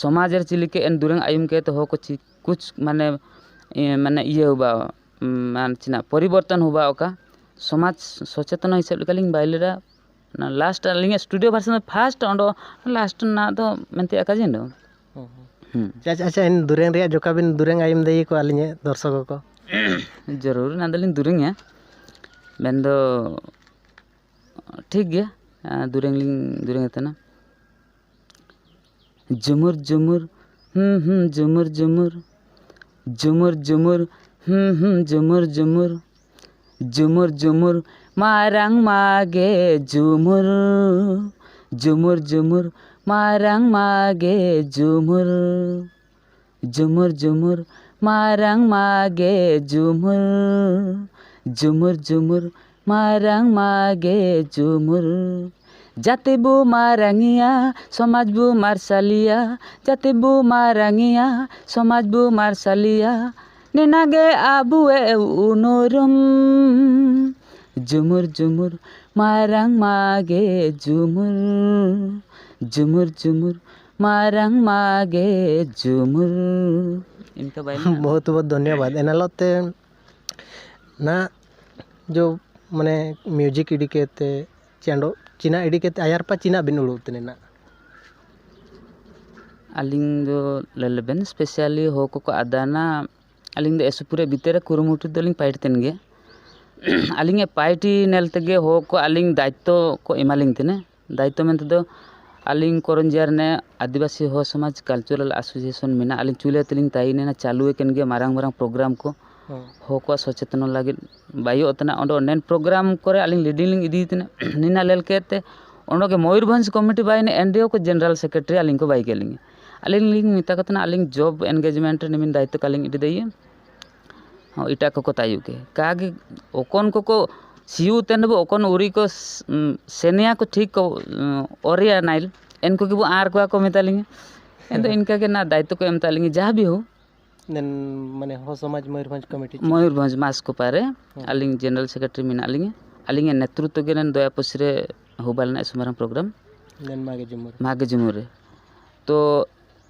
ᱥᱚᱢᱟᱡᱽ ᱨᱮ ᱪᱮᱫ ᱞᱮᱠᱟ ᱮᱱ ᱫᱩᱨᱟᱹᱝ ᱟᱭᱩᱢ ᱠᱮ ᱛᱚ ᱦᱚ ᱠᱚ ᱪᱮᱫ ᱠᱩᱪ ᱢᱟᱱᱮ, ᱤᱭᱟᱹ, ᱢᱟᱱᱮ ᱤᱭᱟᱹ ᱦᱚᱵᱟ, ᱢᱟᱱᱮ ᱪᱮᱫ ᱯᱚᱨᱤᱵᱚᱨᱛᱚᱱ ᱦᱚᱵᱟ ᱚᱠᱟ ᱥᱚᱢᱟᱡᱽ ᱥᱚᱪᱮᱛᱚᱱ ᱦᱤᱥᱟᱹᱵ ᱞᱮᱠᱟ ᱞᱤᱧ ᱵᱟᱭ ᱞᱮᱫᱟ᱾ ᱚᱱᱟ ᱞᱟᱥᱴ ᱟᱹᱞᱤᱧᱟᱜ ᱥᱴᱩᱰᱤᱭᱳ ᱵᱷᱟᱨᱥᱚᱱ ᱫᱚ ᱯᱷᱟᱥᱴ ᱚᱸᱰᱮ ᱞᱟᱥᱴ ᱨᱮᱱᱟᱜ ᱫᱚ ᱢᱮᱱᱛᱮ ᱟᱠᱟ ᱡᱮ ᱫᱚ᱾ ᱦᱩᱸ᱾ ᱟᱪᱪᱷᱟ, ᱟᱪᱪᱷᱟ, ᱤᱧ ᱫᱩᱨᱟᱹᱝ ᱨᱮᱭᱟᱜ ᱡᱚᱠᱟ ᱵᱤᱱ ᱫᱩᱨᱟᱹᱝ ᱟᱭᱮᱢ ᱫᱟᱹᱭ ᱠᱚ ᱟᱹᱞᱤᱧ ᱫᱚᱨᱥᱚᱠ ᱠᱚ᱾ ᱡᱟᱹᱨᱩᱲ, ᱚᱱᱟ ᱫᱚᱞᱤᱧ ᱫᱩᱨᱟᱹᱝᱟ᱾ ᱢᱮᱱᱫᱚ ᱴᱷᱤᱠ ᱜᱮᱭᱟ, ᱫᱩᱨᱟᱹᱝ ᱞᱤᱧ ᱫᱩᱨᱟᱹᱝ ᱮ ᱛᱟᱦᱮᱱᱟ᱾ ᱡᱩᱢᱩᱨ ᱡᱩᱢᱩᱨ, ᱦᱩᱸ ᱦᱩᱸ, ᱡᱩᱢᱩᱨ ᱡᱩᱢᱩᱨ᱾ ᱡᱩᱢᱩᱨ ᱡᱩᱢᱩᱨ, ᱦᱩᱸ ᱦᱩᱸ, ᱡᱩᱢᱩᱨ ᱡᱩᱢᱩᱨ᱾ ᱡᱩᱢᱩᱨ ᱡᱩᱢᱩᱨ, ᱢᱟᱨᱟᱝ ᱢᱟᱜᱮ ᱡᱩᱢᱩᱨ᱾ ᱡᱩᱢᱩᱨ ᱡᱩᱢᱩᱨ, ᱢᱟᱨᱟᱝ ᱢᱟᱜᱮ ᱡᱩᱢᱩᱨ᱾ ᱡᱩᱢᱩᱨ ᱡᱩᱢᱩᱨ, ᱢᱟᱨᱟᱝ ᱢᱟᱜᱮ ᱡᱩᱢᱩᱨ᱾ ᱡᱩᱢᱩᱨ ᱡᱩᱢᱩᱨ, ᱢᱟᱨᱟᱝ ᱢᱟᱜᱮ ᱡᱩᱢᱩᱨ᱾ ᱡᱟᱛᱮ ᱵᱚ ᱢᱟᱨᱟᱝ ᱮᱭᱟ, ᱥᱚᱢᱟᱡᱽ ᱵᱚ ᱢᱟᱨᱥᱟᱞ ᱮᱭᱟ᱾ ᱡᱟᱛᱮ ᱵᱚ ᱢᱟᱨᱟᱝ ᱮᱭᱟ, ᱥᱚᱢᱟᱡᱽ ᱵᱚ ᱢᱟᱨᱥᱟᱞ ᱮᱭᱟ᱾ ᱱᱮᱱᱟᱜᱮ ᱟᱵᱚᱣᱟᱜ ᱩᱱᱩᱨᱩᱢ᱾ ᱡᱩᱢᱩᱨ ᱡᱩᱢᱩᱨ, ᱢᱟᱨᱟᱝ ᱢᱟᱜᱮ ᱡᱩᱢᱩᱨ᱾ ᱡᱩᱢᱩᱨ ᱡᱩᱢᱩᱨ, ᱢᱟᱨᱟᱝ ᱢᱟᱜᱮ ᱡᱩᱢᱩᱨ᱾ ᱤᱱᱠᱟᱹ ᱵᱟᱭ ᱢᱮᱱᱟᱜᱼᱟ᱾ ᱵᱚᱦᱩᱛ ᱵᱚᱦᱩᱛ ᱫᱷᱚᱱᱭᱚᱵᱟᱫ᱾ ᱮᱱ ᱦᱤᱞᱳᱜ ᱛᱮ ᱱᱟ ᱡᱚ ᱢᱟᱱᱮ ᱢᱤᱭᱩᱡᱤᱠ ᱤᱫᱤ ᱠᱟᱛᱮ ᱪᱮᱸᱰᱚ ᱪᱤᱱᱟ ᱤᱫᱤ ᱠᱟᱛᱮ ᱟᱭᱟᱨ ᱯᱟ ᱪᱤᱱᱟ ᱵᱤᱱ ᱩᱲᱩ ᱛᱮᱱᱮ ᱱᱟ? ᱟᱹᱞᱤᱧ ᱫᱚ ᱞᱟᱹᱞᱟᱹᱵᱮᱱ ᱥᱯᱮᱥᱟᱞᱤ ᱦᱚ ᱠᱚᱠᱚ ᱟᱫᱟᱱᱟ᱾ ᱟᱹᱞᱤᱧ ᱫᱚ ᱮᱥᱩᱯᱩᱨ ᱨᱮ ᱵᱷᱤᱛᱟᱹᱨ ᱨᱮ ᱠᱩᱨᱩᱢᱩᱴᱩ ᱫᱚᱞᱤᱧ ᱯᱟᱭᱤᱴ ᱛᱮᱱ ᱜᱮᱭᱟ᱾ ᱟᱹᱞᱤᱧᱟᱜ ᱯᱟᱭᱤᱴ ᱧᱮᱞ ᱛᱮᱜᱮ ᱦᱚ ᱠᱚ ᱟᱹᱞᱤᱧ ᱫᱟᱭᱤᱛᱛᱚ ᱠᱚ ᱮᱢᱟᱞᱤᱧ ᱛᱟᱦᱮᱱᱟ᱾ ᱫᱟᱭᱤᱛᱛᱚ ᱢᱮᱱᱛᱮ ᱫᱚ ᱟᱹᱞᱤᱧ ᱠᱚᱨᱚᱱᱡᱤᱭᱟ ᱨᱮᱱᱟᱜ ᱟᱹᱫᱤᱵᱟᱹᱥᱤ ᱦᱚ ᱥᱚᱢᱟᱡᱽ ᱠᱟᱞᱪᱟᱨᱟᱞ ᱮᱥᱳᱥᱤᱭᱮᱥᱚᱱ ᱢᱮᱱᱟᱜᱼᱟ᱾ ᱟᱹᱞᱤᱧ ᱪᱩᱞᱟᱹ ᱛᱮᱞᱤᱧ ᱛᱟᱦᱮᱸᱭᱮᱱᱟ, ᱪᱟᱹᱞᱩ ᱟᱠᱟᱱ ᱜᱮᱭᱟ ᱢᱟᱨᱟᱝ ᱢᱟᱨᱟᱝ ᱯᱨᱳᱜᱨᱟᱢ ᱠᱚ᱾ ᱦᱚᱸ᱾ ᱦᱚ ᱠᱚᱣᱟᱜ ᱥᱚᱪᱮᱛᱚᱱ ᱞᱟᱹᱜᱤᱫ ᱵᱟᱭᱚᱜ ᱛᱟᱦᱮᱱᱟ᱾ ᱚᱸᱰᱮ ᱚᱱᱮᱱ ᱯᱨᱳᱜᱨᱟᱢ ᱠᱚᱨᱮ ᱟᱹᱞᱤᱧ ᱞᱤᱰᱤᱝ ᱞᱤᱧ ᱤᱫᱤᱭᱮᱫ ᱛᱟᱦᱮᱱᱟ᱾ ᱱᱤᱱᱟ ᱞᱮᱞ ᱠᱮᱫ ᱛᱮ ᱚᱸᱰᱮ ᱜᱮ ᱢᱚᱭᱩᱨᱵᱷᱚᱸᱡᱽ ᱠᱚᱢᱤᱴᱤ ᱵᱟᱭ ᱮᱱ ᱰᱤ ᱳ ᱠᱚ ᱡᱮᱱᱟᱨᱟᱞ ᱥᱮᱠᱨᱮᱴᱟᱨᱤ ᱟᱹᱞᱤᱧ ᱠᱚ ᱵᱟᱭ ᱠᱮᱫ ᱞᱤᱧᱟ᱾ ᱟᱹᱞᱤᱧ ᱞᱤᱧ ᱢᱮᱛᱟ ᱠᱚ ᱛᱟᱦᱮᱱᱟ, ᱟᱹᱞᱤᱧ ᱡᱚᱵ ᱮᱱᱜᱮᱡᱽᱢᱮᱱᱴ ᱨᱮ ᱱᱤᱢᱤᱱ ᱫᱟᱭᱤᱛᱛᱚ ᱠᱟᱞᱤᱧ ᱤᱫᱤ ᱫᱟᱲᱮᱭᱟᱜᱼᱟ᱾ ᱦᱚᱸ, ᱮᱴᱟᱜ ᱠᱚᱠᱚ ᱛᱟᱭᱚᱜ ᱜᱮ᱾ ᱠᱟᱜᱮ ᱚᱠᱚᱱ ᱠᱚᱠᱚ ᱥᱤᱭᱩ ᱛᱮᱱ ᱵᱚ ᱚᱠᱚᱱ ᱩᱨᱤ ᱠᱚ ᱥ-, ᱩᱸ, ᱥᱮᱱᱭᱟ ᱠᱚ ᱴᱷᱤᱠ ᱠᱚ, ᱩᱸ, ᱚᱨᱮᱭᱟ ᱱᱟᱭᱤᱞ, ᱮᱱᱠᱚ ᱜᱮᱵᱚ ᱟᱨ ᱠᱚᱣᱟ ᱠᱚ ᱢᱮᱛᱟ ᱞᱤᱧᱟ᱾ ᱮᱱᱫᱚ ᱤᱱᱠᱟ ᱜᱮ ᱱᱟ ᱫᱟᱭᱤᱛᱛᱚ ᱠᱚ ᱮᱢ ᱛᱟᱜ ᱞᱤᱧᱟ, ᱡᱟᱦᱟᱸ ᱵᱤ ᱦᱳ᱾ ᱱᱮᱱ, ᱢᱟᱱᱮ, ᱦᱚ ᱥᱚᱢᱟᱡᱽ ᱢᱚᱭᱩᱨᱵᱷᱚᱸᱡᱽ ᱠᱚᱢᱤᱴᱤ ᱪᱮ? ᱢᱚᱭᱩᱨᱵᱷᱚᱸᱡᱽ ᱢᱟᱥ ᱠᱚᱯᱟ ᱨᱮ ᱦᱮᱸ᱾ ᱟᱹᱞᱤᱧ ᱡᱮᱱᱟᱨᱟᱞ ᱥᱮᱠᱨᱮᱴᱟᱨᱤ ᱢᱮᱱᱟᱜ ᱞᱤᱧᱟ᱾ ᱟᱹᱞᱤᱧᱟᱜ ᱱᱮᱛᱨᱚᱛᱛᱚ ᱜᱮ ᱱᱮᱱ ᱫᱚᱭᱟᱯᱚᱥᱤ ᱨᱮ ᱦᱩᱵᱟ ᱞᱮᱱᱟ ᱮᱥ ᱢᱟᱨᱟᱝ ᱯᱨᱳᱜᱨᱟᱢ᱾ ᱱᱮᱱ ᱢᱟᱜᱮ ᱡᱩᱢᱩᱨ᱾ ᱢᱟᱜᱮ ᱡᱩᱢᱩᱨ ᱨᱮ᱾ ᱛᱚ,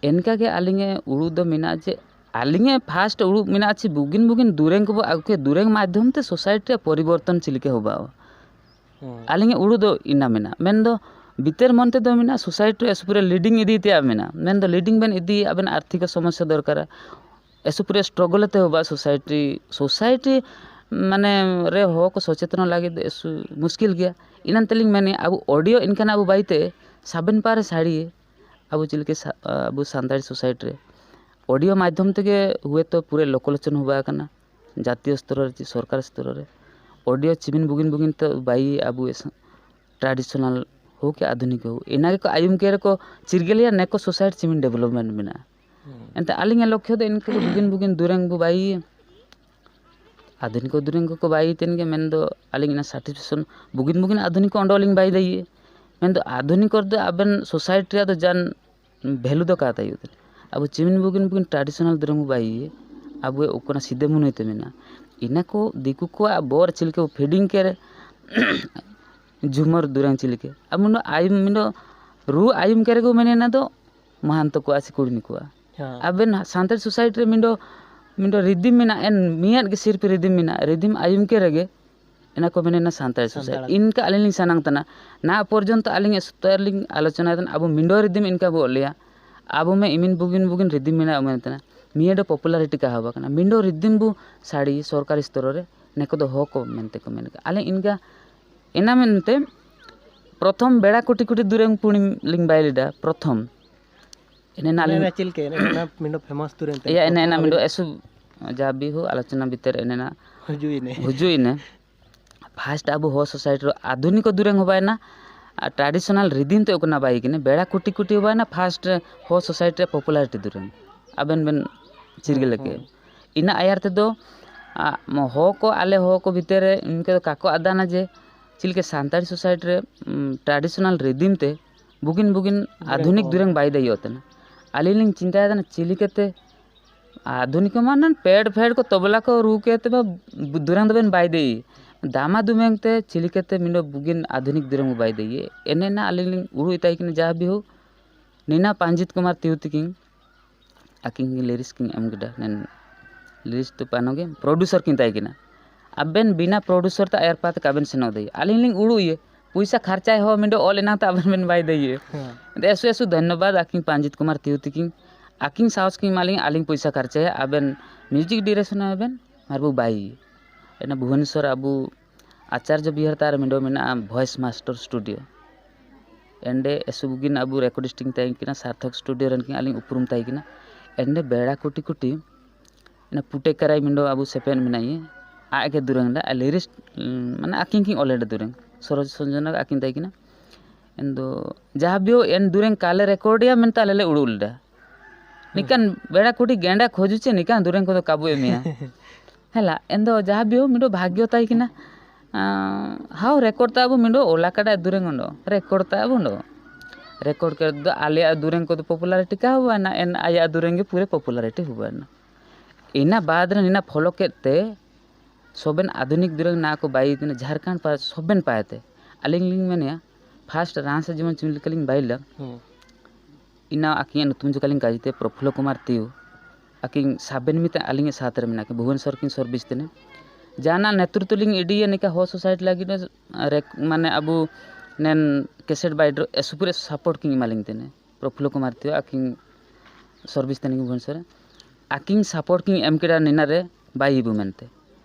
ᱮᱱᱠᱟ ᱜᱮ ᱟᱹᱞᱤᱧᱟᱜ ᱩᱲᱩᱫ ᱫᱚ ᱢᱮᱱᱟᱜᱼᱟ ᱡᱮ, ᱟᱹᱞᱤᱧᱟᱜ ᱯᱷᱟᱥᱴ ᱩᱲᱩᱫ ᱢᱮᱱᱟᱜᱼᱟ ᱪᱮ ᱵᱩᱜᱤᱱ ᱵᱩᱜᱤᱱ ᱫᱩᱨᱮᱝ ᱠᱚᱵᱚ ᱟᱹᱜᱩ ᱠᱮᱭᱟ, ᱫᱩᱨᱮᱝ ᱢᱟᱫᱽᱫᱷᱚᱢ ᱛᱮ ᱥᱳᱥᱟᱭᱴᱤ ᱨᱮᱭᱟᱜ ᱯᱚᱨᱤᱵᱚᱨᱛᱚᱱ ᱪᱮᱫ ᱞᱮᱠᱟ ᱦᱩᱵᱟᱣ᱾ ᱦᱮᱸ᱾ ᱟᱹᱞᱤᱧᱟᱜ ᱩᱲᱩᱫ ᱫᱚ ᱤᱱᱟ ᱢᱮᱱᱟᱜᱼᱟ᱾ ᱢᱮᱱᱫᱚ ᱵᱷᱤᱛᱟᱹᱨ ᱢᱚᱱ ᱛᱮᱫᱚ ᱢᱮᱱᱟᱜᱼᱟ, ᱥᱳᱥᱟᱭᱴᱤ ᱨᱮ ᱮᱥ ᱯᱩᱨᱟᱹ ᱞᱤᱰᱤᱝ ᱤᱫᱤ ᱛᱮᱭᱟᱜ ᱢᱮᱱᱟᱜᱼᱟ᱾ ᱢᱮᱱᱫᱚ ᱞᱤᱰᱤᱝ ᱵᱮᱱ ᱤᱫᱤᱭᱟ, ᱟᱵᱮᱱ ᱟᱨᱛᱷᱤᱠ ᱥᱚᱢᱚᱥᱥᱟ ᱫᱚᱨᱠᱟᱨᱟ᱾ ᱮᱥ ᱯᱩᱨᱟᱹ ᱥᱴᱨᱚᱜᱚᱞ ᱛᱮ ᱦᱚᱵᱟ ᱥᱳᱥᱟᱭᱴᱤ, ᱥᱳᱥᱟᱭᱴᱤ ᱢᱟᱱᱮ ᱨᱮ ᱦᱚᱲ ᱠᱚ ᱥᱚᱪᱮᱛᱚᱱ ᱞᱟᱹᱜᱤᱫ ᱮᱥ ᱢᱩᱥᱠᱤᱞ ᱜᱮᱭᱟ᱾ ᱤᱱᱟᱹ ᱛᱮᱞᱤᱧ ᱢᱮᱱᱮᱫᱼᱟ, ᱟᱵᱚ ᱚᱰᱤᱭᱳ ᱤᱱᱠᱟᱱᱟᱜ ᱟᱵᱚ ᱵᱟᱭᱤᱛᱮ ᱥᱟᱵᱮᱱ ᱯᱟᱨᱮ ᱥᱟᱹᱲᱤ, ᱟᱵᱚ ᱪᱮᱫ ᱞᱮᱠᱟ ᱥᱟ-, ᱟᱵᱚ ᱥᱟᱱᱛᱟᱲᱤ ᱥᱳᱥᱟᱭᱴᱤ ᱨᱮ ᱚᱰᱤᱭᱳ ᱢᱟᱫᱽᱫᱷᱚᱢ ᱛᱮᱜᱮ ᱦᱩᱭᱛᱳ ᱯᱩᱨᱟᱹ ᱞᱳᱠᱟᱞᱳᱪᱚᱱ ᱦᱚᱵᱟ ᱟᱠᱟᱱᱟ, ᱡᱟᱛᱤᱭᱚ ᱥᱛᱚᱨ ᱨᱮ ᱪᱮ ᱥᱚᱨᱠᱟᱨ ᱥᱛᱚᱨ ᱨᱮ᱾ ᱚᱰᱤᱭᱳ ᱪᱤᱢᱤᱱ ᱵᱩᱜᱤᱱ ᱵᱩᱜᱤᱱ ᱛᱮ ᱵᱟᱭ ᱟᱵᱚ ᱮᱥ-, traditional ᱦᱳ ᱠᱤ ᱟᱫᱷᱩᱱᱤᱠ ᱦᱳ, ᱤᱱᱟ ᱜᱮᱠᱚ ᱟᱭᱩᱢ ᱠᱮ ᱨᱮᱠᱚ ᱪᱤᱨᱜᱟᱹᱞᱤᱭᱟ, ᱱᱮᱠᱚ ᱥᱳᱥᱟᱭᱴᱤ ᱪᱤᱢᱤᱱ development ᱢᱮᱱᱟᱜᱼᱟ᱾ ᱦᱩᱸ᱾ ᱮᱱᱛᱮ ᱟᱹᱞᱤᱧᱟᱜ ᱞᱚᱠᱠᱷᱚ ᱫᱚ ᱤᱱᱠᱟᱹ ᱜᱮ ᱵᱩᱜᱤᱱ ᱵᱩᱜᱤᱱ ᱫᱩᱨᱟᱝ ᱵᱚ ᱵᱟᱭ ᱟᱫᱷᱩᱱᱤᱠ ᱫᱩᱨᱟᱝ ᱠᱚᱠᱚ ᱵᱟᱭ ᱛᱮᱱ ᱜᱮ, ᱢᱮᱱᱫᱚ ᱟᱹᱞᱤᱧ ᱚᱱᱟ satisfaction ᱵᱩᱜᱤᱱ ᱵᱩᱜᱤᱱ ᱟᱫᱷᱩᱱᱤᱠ ᱚᱸᱰᱮ ᱞᱤᱧ ᱵᱟᱭ ᱫᱟᱲᱮᱭᱟᱜᱼᱟ᱾ ᱢᱮᱱᱫᱚ ᱟᱫᱷᱩᱱᱤᱠ ᱨᱮᱫᱚ ᱟᱵᱮᱱ ᱥᱳᱥᱟᱭᱴᱤ ᱨᱮᱭᱟᱜ ᱫᱚ ᱡᱟᱱ ᱵᱷᱮᱞᱩ ᱫᱚ ᱚᱠᱟ ᱛᱟᱭ ᱦᱩᱭᱩᱜ ᱛᱟᱹᱞᱤᱧᱟ? ᱟᱵᱚ ᱪᱤᱢᱤᱱ ᱵᱩᱜᱤᱱ ᱵᱩᱜᱤᱱ traditional ᱫᱩᱨᱟᱝ ᱵᱚ ᱵᱟᱭ ᱤᱭᱟᱹ, ᱟᱵᱚ ᱚᱠᱟᱱᱟᱜ ᱥᱤᱫᱟᱹ ᱢᱩᱱᱟᱹᱭ ᱛᱮ ᱢᱮᱱᱟᱜᱼᱟ᱾ ᱤᱱᱟᱹ ᱠᱚ ᱫᱤᱠᱩ ᱠᱚᱣᱟᱜ ᱵᱚᱨ ᱪᱮᱫ ᱞᱮᱠᱟ ᱵᱚ feeding ᱠᱮ ᱨᱮ, ᱡᱷᱩᱢᱟᱨ ᱫᱩᱨᱟᱝ ᱪᱮᱫ ᱞᱮᱠᱟ? ᱟᱵᱚ ᱱᱚᱣᱟ ᱟᱭᱩᱢ, ᱢᱮᱱᱫᱚ ᱨᱩ ᱟᱭᱩᱢ ᱠᱮ ᱨᱮᱜᱮ ᱢᱮᱱᱮ ᱚᱱᱟ ᱫᱚ ᱢᱟᱦᱟᱱᱛᱚ ᱠᱚᱣᱟᱜ ᱥᱮ ᱠᱩᱲᱢᱤ ᱠᱚᱣᱟᱜ᱾ ᱦᱮᱸ᱾ ᱟᱵᱮᱱ ᱥᱟᱱᱛᱟᱲ ᱥᱳᱥᱟᱭᱴᱤ ᱨᱮ ᱢᱤᱫᱚ, ᱢᱤᱫᱚ ᱨᱤᱫᱤᱢ ᱢᱮᱱᱟᱜ ᱮᱱ, ᱢᱤᱭᱟᱫ ᱜᱮ ᱥᱤᱨᱯ ᱨᱤᱫᱤᱢ ᱢᱮᱱᱟᱜ, ᱨᱤᱫᱤᱢ ᱟᱭᱩᱢ ᱠᱮ ᱨᱮᱜᱮ ᱮᱱᱟ ᱠᱚ ᱢᱮᱱᱮ ᱚᱱᱟ ᱥᱟᱱᱛᱟᱲ ᱥᱳᱥᱟᱭᱴᱤ᱾ ᱥᱟᱱᱛᱟᱲ᱾ ᱤᱱᱠᱟ ᱟᱹᱞᱤᱧ ᱞᱤᱧ ᱥᱟᱱᱟᱝ ᱛᱟᱦᱮᱱᱟ᱾ ᱱᱟ ᱯᱚᱨᱡᱚᱱᱛᱚ ᱟᱹᱞᱤᱧ ᱥᱩᱛᱟᱹᱨ ᱞᱤᱧ ᱟᱞᱳᱪᱚᱱᱟᱭ ᱛᱟᱦᱮᱱᱟ, ᱟᱵᱚ ᱢᱤᱸᱰᱚ ᱨᱤᱫᱤᱢ ᱤᱱᱠᱟ ᱵᱚ ᱚᱞᱮᱭᱟ᱾ ᱟᱵᱚ ᱢᱮ ᱤᱢᱤᱱ ᱵᱩᱜᱤᱱ ᱵᱩᱜᱤᱱ ᱨᱤᱫᱤᱢ ᱢᱮᱱᱟᱜ ᱢᱮᱱ ᱛᱟᱦᱮᱱᱟ᱾ ᱢᱤᱭᱟᱹ ᱫᱚ popularity ᱠᱟ ᱦᱚᱸ ᱵᱟᱠᱟᱱᱟ᱾ ᱢᱤᱸᱰᱚ ᱨᱤᱫᱤᱢ ᱵᱚ ᱥᱟᱹᱲᱤ ᱥᱚᱨᱠᱟᱨᱤ ᱥᱛᱚᱨ ᱨᱮ ᱱᱮᱠᱚ ᱫᱚ ᱦᱚᱸ ᱠᱚ ᱢᱮᱱᱛᱮ ᱠᱚ ᱢᱮᱱ ᱠᱟᱜᱼᱟ᱾ ᱟᱹᱞᱤᱧ ᱤᱱᱠᱟ ᱮᱱᱟ ᱢᱮᱱᱛᱮ ᱯᱨᱚᱛᱷᱚᱢ ᱵᱮᱲᱟ ᱠᱩᱴᱤ ᱠᱩᱴᱤ ᱫᱩᱨᱟᱹᱝ ᱯᱩᱲᱤ ᱞᱤᱧ ᱵᱟᱭ ᱞᱮᱫᱟ, ᱯᱨᱚᱛᱷᱚᱢ᱾ ᱮᱱᱮ ᱱᱟ ᱮᱱᱮ ᱞᱤᱧ ᱨᱮ ᱪᱮᱫ ᱞᱮᱠᱟ? ᱮᱱᱮ ᱚᱱᱟ ᱢᱤᱸᱰᱚ famous ᱫᱩᱨᱟᱹᱝ ᱛᱮ ᱮᱭᱟ, ᱮᱱᱮ ᱮᱱᱟ ᱯᱨᱚᱛᱷᱚᱢ ᱢᱤᱸᱰᱚ ᱟᱹᱵᱤᱱ ᱮᱥᱩ ᱡᱟ ᱵᱤᱦᱩ ᱟᱞᱳᱪᱚᱱᱟ ᱵᱷᱤᱛᱟᱹᱨ ᱮᱱᱮ ᱱᱟ ᱦᱩᱡᱩᱜ ᱮᱱᱮ᱾ ᱦᱩᱡᱩᱜ ᱮᱱᱮ᱾ ᱯᱷᱟᱥᱴ ᱟᱵᱚ ᱦᱚᱲ ᱥᱳᱥᱟᱭᱴᱤ ᱨᱮ ᱟᱫᱷᱩᱱᱤᱠ ᱫᱩᱨᱟᱹᱝ ᱦᱚᱸ ᱵᱟᱭ ᱱᱟ, ᱟᱨ traditional ᱨᱤᱫᱤᱢ ᱛᱮ ᱚᱠᱚᱱᱟ ᱵᱟᱭ ᱠᱤᱱᱟ, ᱵᱮᱲᱟ ᱠᱩᱴᱤ ᱠᱩᱴᱤ ᱦᱚᱸ ᱵᱟᱭ ᱱᱟ, ᱯᱷᱟᱥᱴ ᱦᱚᱲ ᱥᱳᱥᱟᱭᱴᱤ ᱨᱮ popularity ᱫᱩᱨᱟᱹᱝ᱾ ᱟᱵᱮᱱ ᱵᱮᱱ ᱪᱤᱨᱜᱟᱹᱞ ᱦᱩᱸ, ᱠᱮᱫ᱾ ᱦᱩᱸ᱾ ᱤᱱᱟᱹ ᱟᱭᱟᱨ ᱛᱮᱫᱚ ᱟ-, ᱢᱚ-, ᱦᱚ ᱠᱚ, ᱟᱞᱮ ᱦᱚ ᱠᱚ ᱵᱷᱤᱛᱤᱨ ᱨᱮ ᱤᱱᱠᱟᱹ ᱫᱚ ᱠᱟᱠᱚ ᱟᱫᱟᱱᱟ ᱡᱮ ᱪᱮᱫ ᱞᱮᱠᱟ ᱥᱟᱱᱛᱟᱲᱤ society ᱨᱮ, ᱩᱢ, traditional rhythm ᱛᱮ ᱵᱩᱜᱤᱱ ᱵᱩᱜᱤᱱ ᱫᱩᱨᱟᱹᱝ ᱟᱫᱷᱩᱱᱤᱠ ᱠᱚ᱾ ᱫᱩᱨᱟᱹᱝ ᱵᱟᱭ ᱫᱟᱹᱭᱚᱜ ᱛᱟᱦᱮᱱᱟ᱾ ᱟᱹᱞᱤᱧ ᱞᱤᱧ ᱪᱤᱱᱛᱟᱹᱭᱮᱫᱟ ᱪᱮᱫ ᱞᱮᱠᱟᱛᱮ ᱟᱫᱷᱩᱱᱤᱠ ᱢᱟ ᱱᱟᱱ pad ᱯᱷᱮᱰ ᱠᱚ ᱛᱚᱵᱞᱟ ᱠᱚ ᱨᱩ ᱠᱮᱫ ᱛᱮ ᱢᱟ ᱫᱩᱨᱟᱹᱝ ᱫᱚᱵᱮᱱ ᱵᱟᱭ ᱫᱟᱹᱭ᱾ ᱫᱟᱢᱟ ᱫᱩᱢᱮᱝ ᱛᱮ ᱪᱮᱫ ᱞᱮᱠᱟᱛᱮ ᱢᱤᱫ ᱵᱩᱜᱤᱱ ᱟᱫᱷᱩᱱᱤᱠ ᱫᱩᱨᱟᱹᱝ ᱵᱟᱭ ᱫᱟᱹᱭ᱾ ᱮᱱᱮ ᱱᱟ ᱟᱹᱞᱤᱧ ᱞᱤᱧ ᱩᱲᱩ ᱤᱛᱟᱭ ᱠᱤᱱᱟ ᱡᱟ ᱵᱤᱦᱩ᱾ ᱱᱤᱱᱟ ᱯᱟᱱᱡᱤᱛ ᱠᱩᱢᱟᱨ ᱛᱤᱭᱩ ᱛᱤᱠᱤᱱ ᱟᱹᱠᱤᱱ ᱜᱮ lyrics ᱠᱤᱱ ᱮᱢ ᱠᱮᱫᱟ᱾ ᱱᱮᱱ lyrics ᱫᱚ ᱯᱟᱱᱚ ᱜᱮ, producer ᱠᱤᱱ ᱛᱟᱦᱮᱸ ᱠᱟᱱᱟ᱾ ᱟᱵᱮᱱ ᱵᱤᱱᱟ producer ᱛᱮ ᱟᱭᱟᱨ ᱯᱟᱛ ᱠᱟᱵᱮᱱ ᱥᱮᱱᱚᱜ ᱫᱟᱹᱭ᱾ ᱟᱹᱞᱤᱧ ᱞᱤᱧ ᱩᱲᱩ ᱤᱭᱟᱹ, ᱯᱚᱭᱥᱟ ᱠᱷᱟᱨᱪᱟᱭ ᱦᱚᱸ ᱢᱤᱫ ᱚᱞ ᱮᱱᱟᱝ ᱛᱮ ᱟᱵᱮᱱ ᱵᱮᱱ ᱵᱟᱭ ᱫᱟᱹᱭ ᱤᱭᱟᱹ᱾ ᱦᱮᱸ᱾ ᱮᱥᱩ ᱮᱥᱩ ᱫᱷᱚᱱᱭᱚᱵᱟᱫ ᱟᱹᱠᱤᱱ ᱯᱟᱱᱡᱤᱛ ᱠᱩᱢᱟᱨ ᱛᱤᱭᱩ ᱛᱤᱠᱤᱱ, ᱟᱹᱠᱤᱱ ᱥᱟᱦᱚᱥ ᱠᱤᱱ ᱮᱢᱟ ᱞᱤᱧ, ᱟᱹᱞᱤᱧ ᱯᱚᱭᱥᱟ ᱠᱷᱟᱨᱪᱟᱭᱟ, ᱟᱵᱮᱱ music direction ᱟᱵᱮᱱ ᱟᱨ ᱵᱚ ᱵᱟᱭ ᱤᱭᱟᱹ᱾ ᱮᱱᱟ ᱵᱷᱩᱵᱚᱱᱮᱥᱚᱨ ᱟᱵᱚ ᱟᱪᱟᱨᱡᱚ ᱵᱤᱦᱟᱨ ᱛᱟᱨ ᱢᱤᱫ ᱢᱮᱱᱟᱜᱼᱟ Voice Master Studio᱾ ᱮᱸᱰᱮ ᱮᱥᱩᱵᱩᱜᱤᱱ ᱟᱵᱚ recordisting ᱛᱟᱦᱮᱸ ᱠᱟᱱᱟ, ᱥᱟᱨᱛᱷᱚᱠ studio ᱨᱮᱱ ᱠᱤᱱ ᱟᱹᱞᱤᱧ ᱩᱯᱨᱩᱢ ᱛᱟᱦᱮᱸ ᱠᱟᱱᱟ᱾ ᱮᱸᱰᱮ ᱵᱮᱲᱟ ᱠᱩᱴᱤ ᱠᱩᱴᱤ ᱚᱱᱟ ᱯᱩᱴᱮ ᱠᱟᱨᱟᱭ ᱢᱤᱸᱰᱚ ᱟᱵᱚ ᱥᱮᱯᱮᱱ ᱢᱮᱱᱟᱭ ᱟᱡ ᱜᱮ ᱫᱩᱨᱟᱹᱝ ᱞᱮᱫᱟ, ᱟᱨ lyrics, ᱩᱸ, ᱢᱟᱱᱮ ᱟᱹᱠᱤᱱ ᱠᱤᱱ ᱚᱞ ᱞᱮᱫᱟ ᱫᱩᱨᱟᱹᱝ, ᱥᱚᱨᱳᱡᱽ ᱥᱚᱧᱡᱚᱱᱟ ᱟᱹᱠᱤᱱ ᱛᱟᱦᱮᱸ ᱠᱟᱱᱟ᱾ ᱮᱱ ᱫᱚ ᱡᱟᱦᱟᱸ ᱵᱤᱭᱳ ᱮᱱ ᱫᱩᱨᱟᱹᱝ ᱠᱟᱞᱮ record ᱮᱭᱟ ᱢᱮᱱᱛᱮ ᱟᱞᱮ ᱞᱮ ᱩᱲᱩ ᱞᱮᱫᱟ᱾ ᱱᱤᱠᱟᱱ ᱵᱮᱲᱟ ᱠᱩᱴᱤ ᱜᱮᱸᱰᱟ ᱠᱷᱚᱡᱩ ᱪᱮ ᱱᱤᱠᱟᱱ ᱫᱩᱨᱟᱹᱝ ᱠᱚᱫᱚ ᱠᱟᱵᱩ ᱮᱢᱮᱭᱟ᱾ ᱦᱮᱞᱟ, ᱮᱱ ᱫᱚ ᱡᱟᱦᱟᱸ ᱵᱤᱭᱳ ᱢᱤᱸᱰᱚ ᱵᱷᱟᱜᱽᱭᱚ ᱛᱟᱭ ᱠᱤᱱᱟ᱾ ᱟᱸ, ᱦᱟᱣ record ᱛᱟ ᱟᱵᱚ ᱢᱤᱸᱰᱚ ᱚᱞᱟ ᱠᱟᱰᱟ ᱫᱩᱨᱟᱹᱝ ᱚᱸᱰᱚ, record ᱛᱟ ᱟᱵᱚ ᱚᱸᱰᱚ᱾ Record ᱠᱮᱫ ᱫᱚ ᱟᱞᱮᱭᱟᱜ ᱫᱩᱨᱟᱹᱝ ᱠᱚᱫᱚ popularity ᱠᱟ ᱦᱩᱭ ᱮᱱᱟ, ᱮᱱ ᱟᱭᱟᱜ ᱫᱩᱨᱟᱹᱝ ᱜᱮ ᱯᱩᱨᱟᱹ popularity ᱦᱩᱭ ᱮᱱᱟ᱾ ᱤᱱᱟ ᱵᱟᱫᱽ ᱨᱮ ᱱᱤᱱᱟ follow ᱠᱮᱫ ᱛᱮ ᱥᱚᱵᱮᱱ ᱟᱫᱷᱩᱱᱤᱠ ᱫᱩᱨᱟᱹᱝ ᱱᱟ ᱠᱚ ᱵᱟᱭ ᱛᱤᱱᱟᱹᱜ ᱡᱷᱟᱲᱠᱷᱚᱸᱰ ᱯᱟ-, ᱥᱚᱵᱮᱱ ᱯᱟᱭ ᱛᱮ᱾ ᱟᱹᱞᱤᱧ ᱞᱤᱧ ᱢᱮᱱᱮᱜᱼᱟ, first ᱨᱟᱱ ᱥᱮ ᱡᱮᱢᱚᱱ ᱪᱩᱢᱤ ᱞᱮᱠᱟᱞᱤᱧ ᱵᱟᱭ ᱞᱮᱫᱟ᱾ ᱦᱩᱸ᱾ ᱤᱱᱟ ᱟᱹᱠᱤᱱᱟᱜ ᱧᱩᱛᱩᱢ ᱪᱚᱠᱟᱞᱤᱧ ᱠᱟᱡᱽ ᱛᱮ ᱯᱨᱚᱯᱷᱩᱞᱞᱚ ᱠᱩᱢᱟᱨ ᱛᱤᱭᱩ᱾ ᱟᱹᱠᱤᱱ ᱥᱟᱵᱮᱱ ᱢᱤᱛᱟ ᱟᱹᱞᱤᱧᱟᱜ ᱥᱟᱛᱷ ᱨᱮ ᱢᱮᱱᱟᱜ ᱠᱤᱱ, ᱵᱷᱩᱵᱚᱱᱮᱥᱚᱨ ᱠᱤᱱ service ᱛᱤᱱᱟᱹᱜ᱾ ᱡᱟᱦᱟᱱᱟᱜ ᱱᱮᱛᱨᱤᱛᱵ ᱞᱤᱧ ᱤᱫᱤᱭᱟ ᱱᱤᱠᱟ ᱦᱚ society ᱞᱟᱹᱜᱤᱫ ᱨᱮ, ᱢᱟᱱᱮ ᱟᱵᱚ ᱱᱮᱱ cassette ᱵᱟᱭ ᱰᱨᱚ-, ᱮᱥᱩᱯᱩᱨ ᱨᱮ support ᱠᱤᱱ ᱮᱢᱟᱞᱤᱧ ᱛᱤᱱᱟᱹᱜ᱾ ᱯᱨᱚᱯᱷᱩᱞᱞᱚ ᱠᱩᱢᱟᱨ ᱛᱤᱭᱩ ᱟᱹᱠᱤᱱ service ᱛᱟᱹᱱᱤᱡ ᱵᱷᱩᱵᱚᱱᱮᱥᱚᱨ ᱨᱮ᱾ ᱟᱹᱠᱤᱱ support ᱠᱤᱱ ᱮᱢ ᱠᱮᱫᱟ ᱱᱤᱱᱟ ᱨᱮ ᱵᱟᱭ ᱤᱵᱩ ᱢᱮᱱᱛᱮ᱾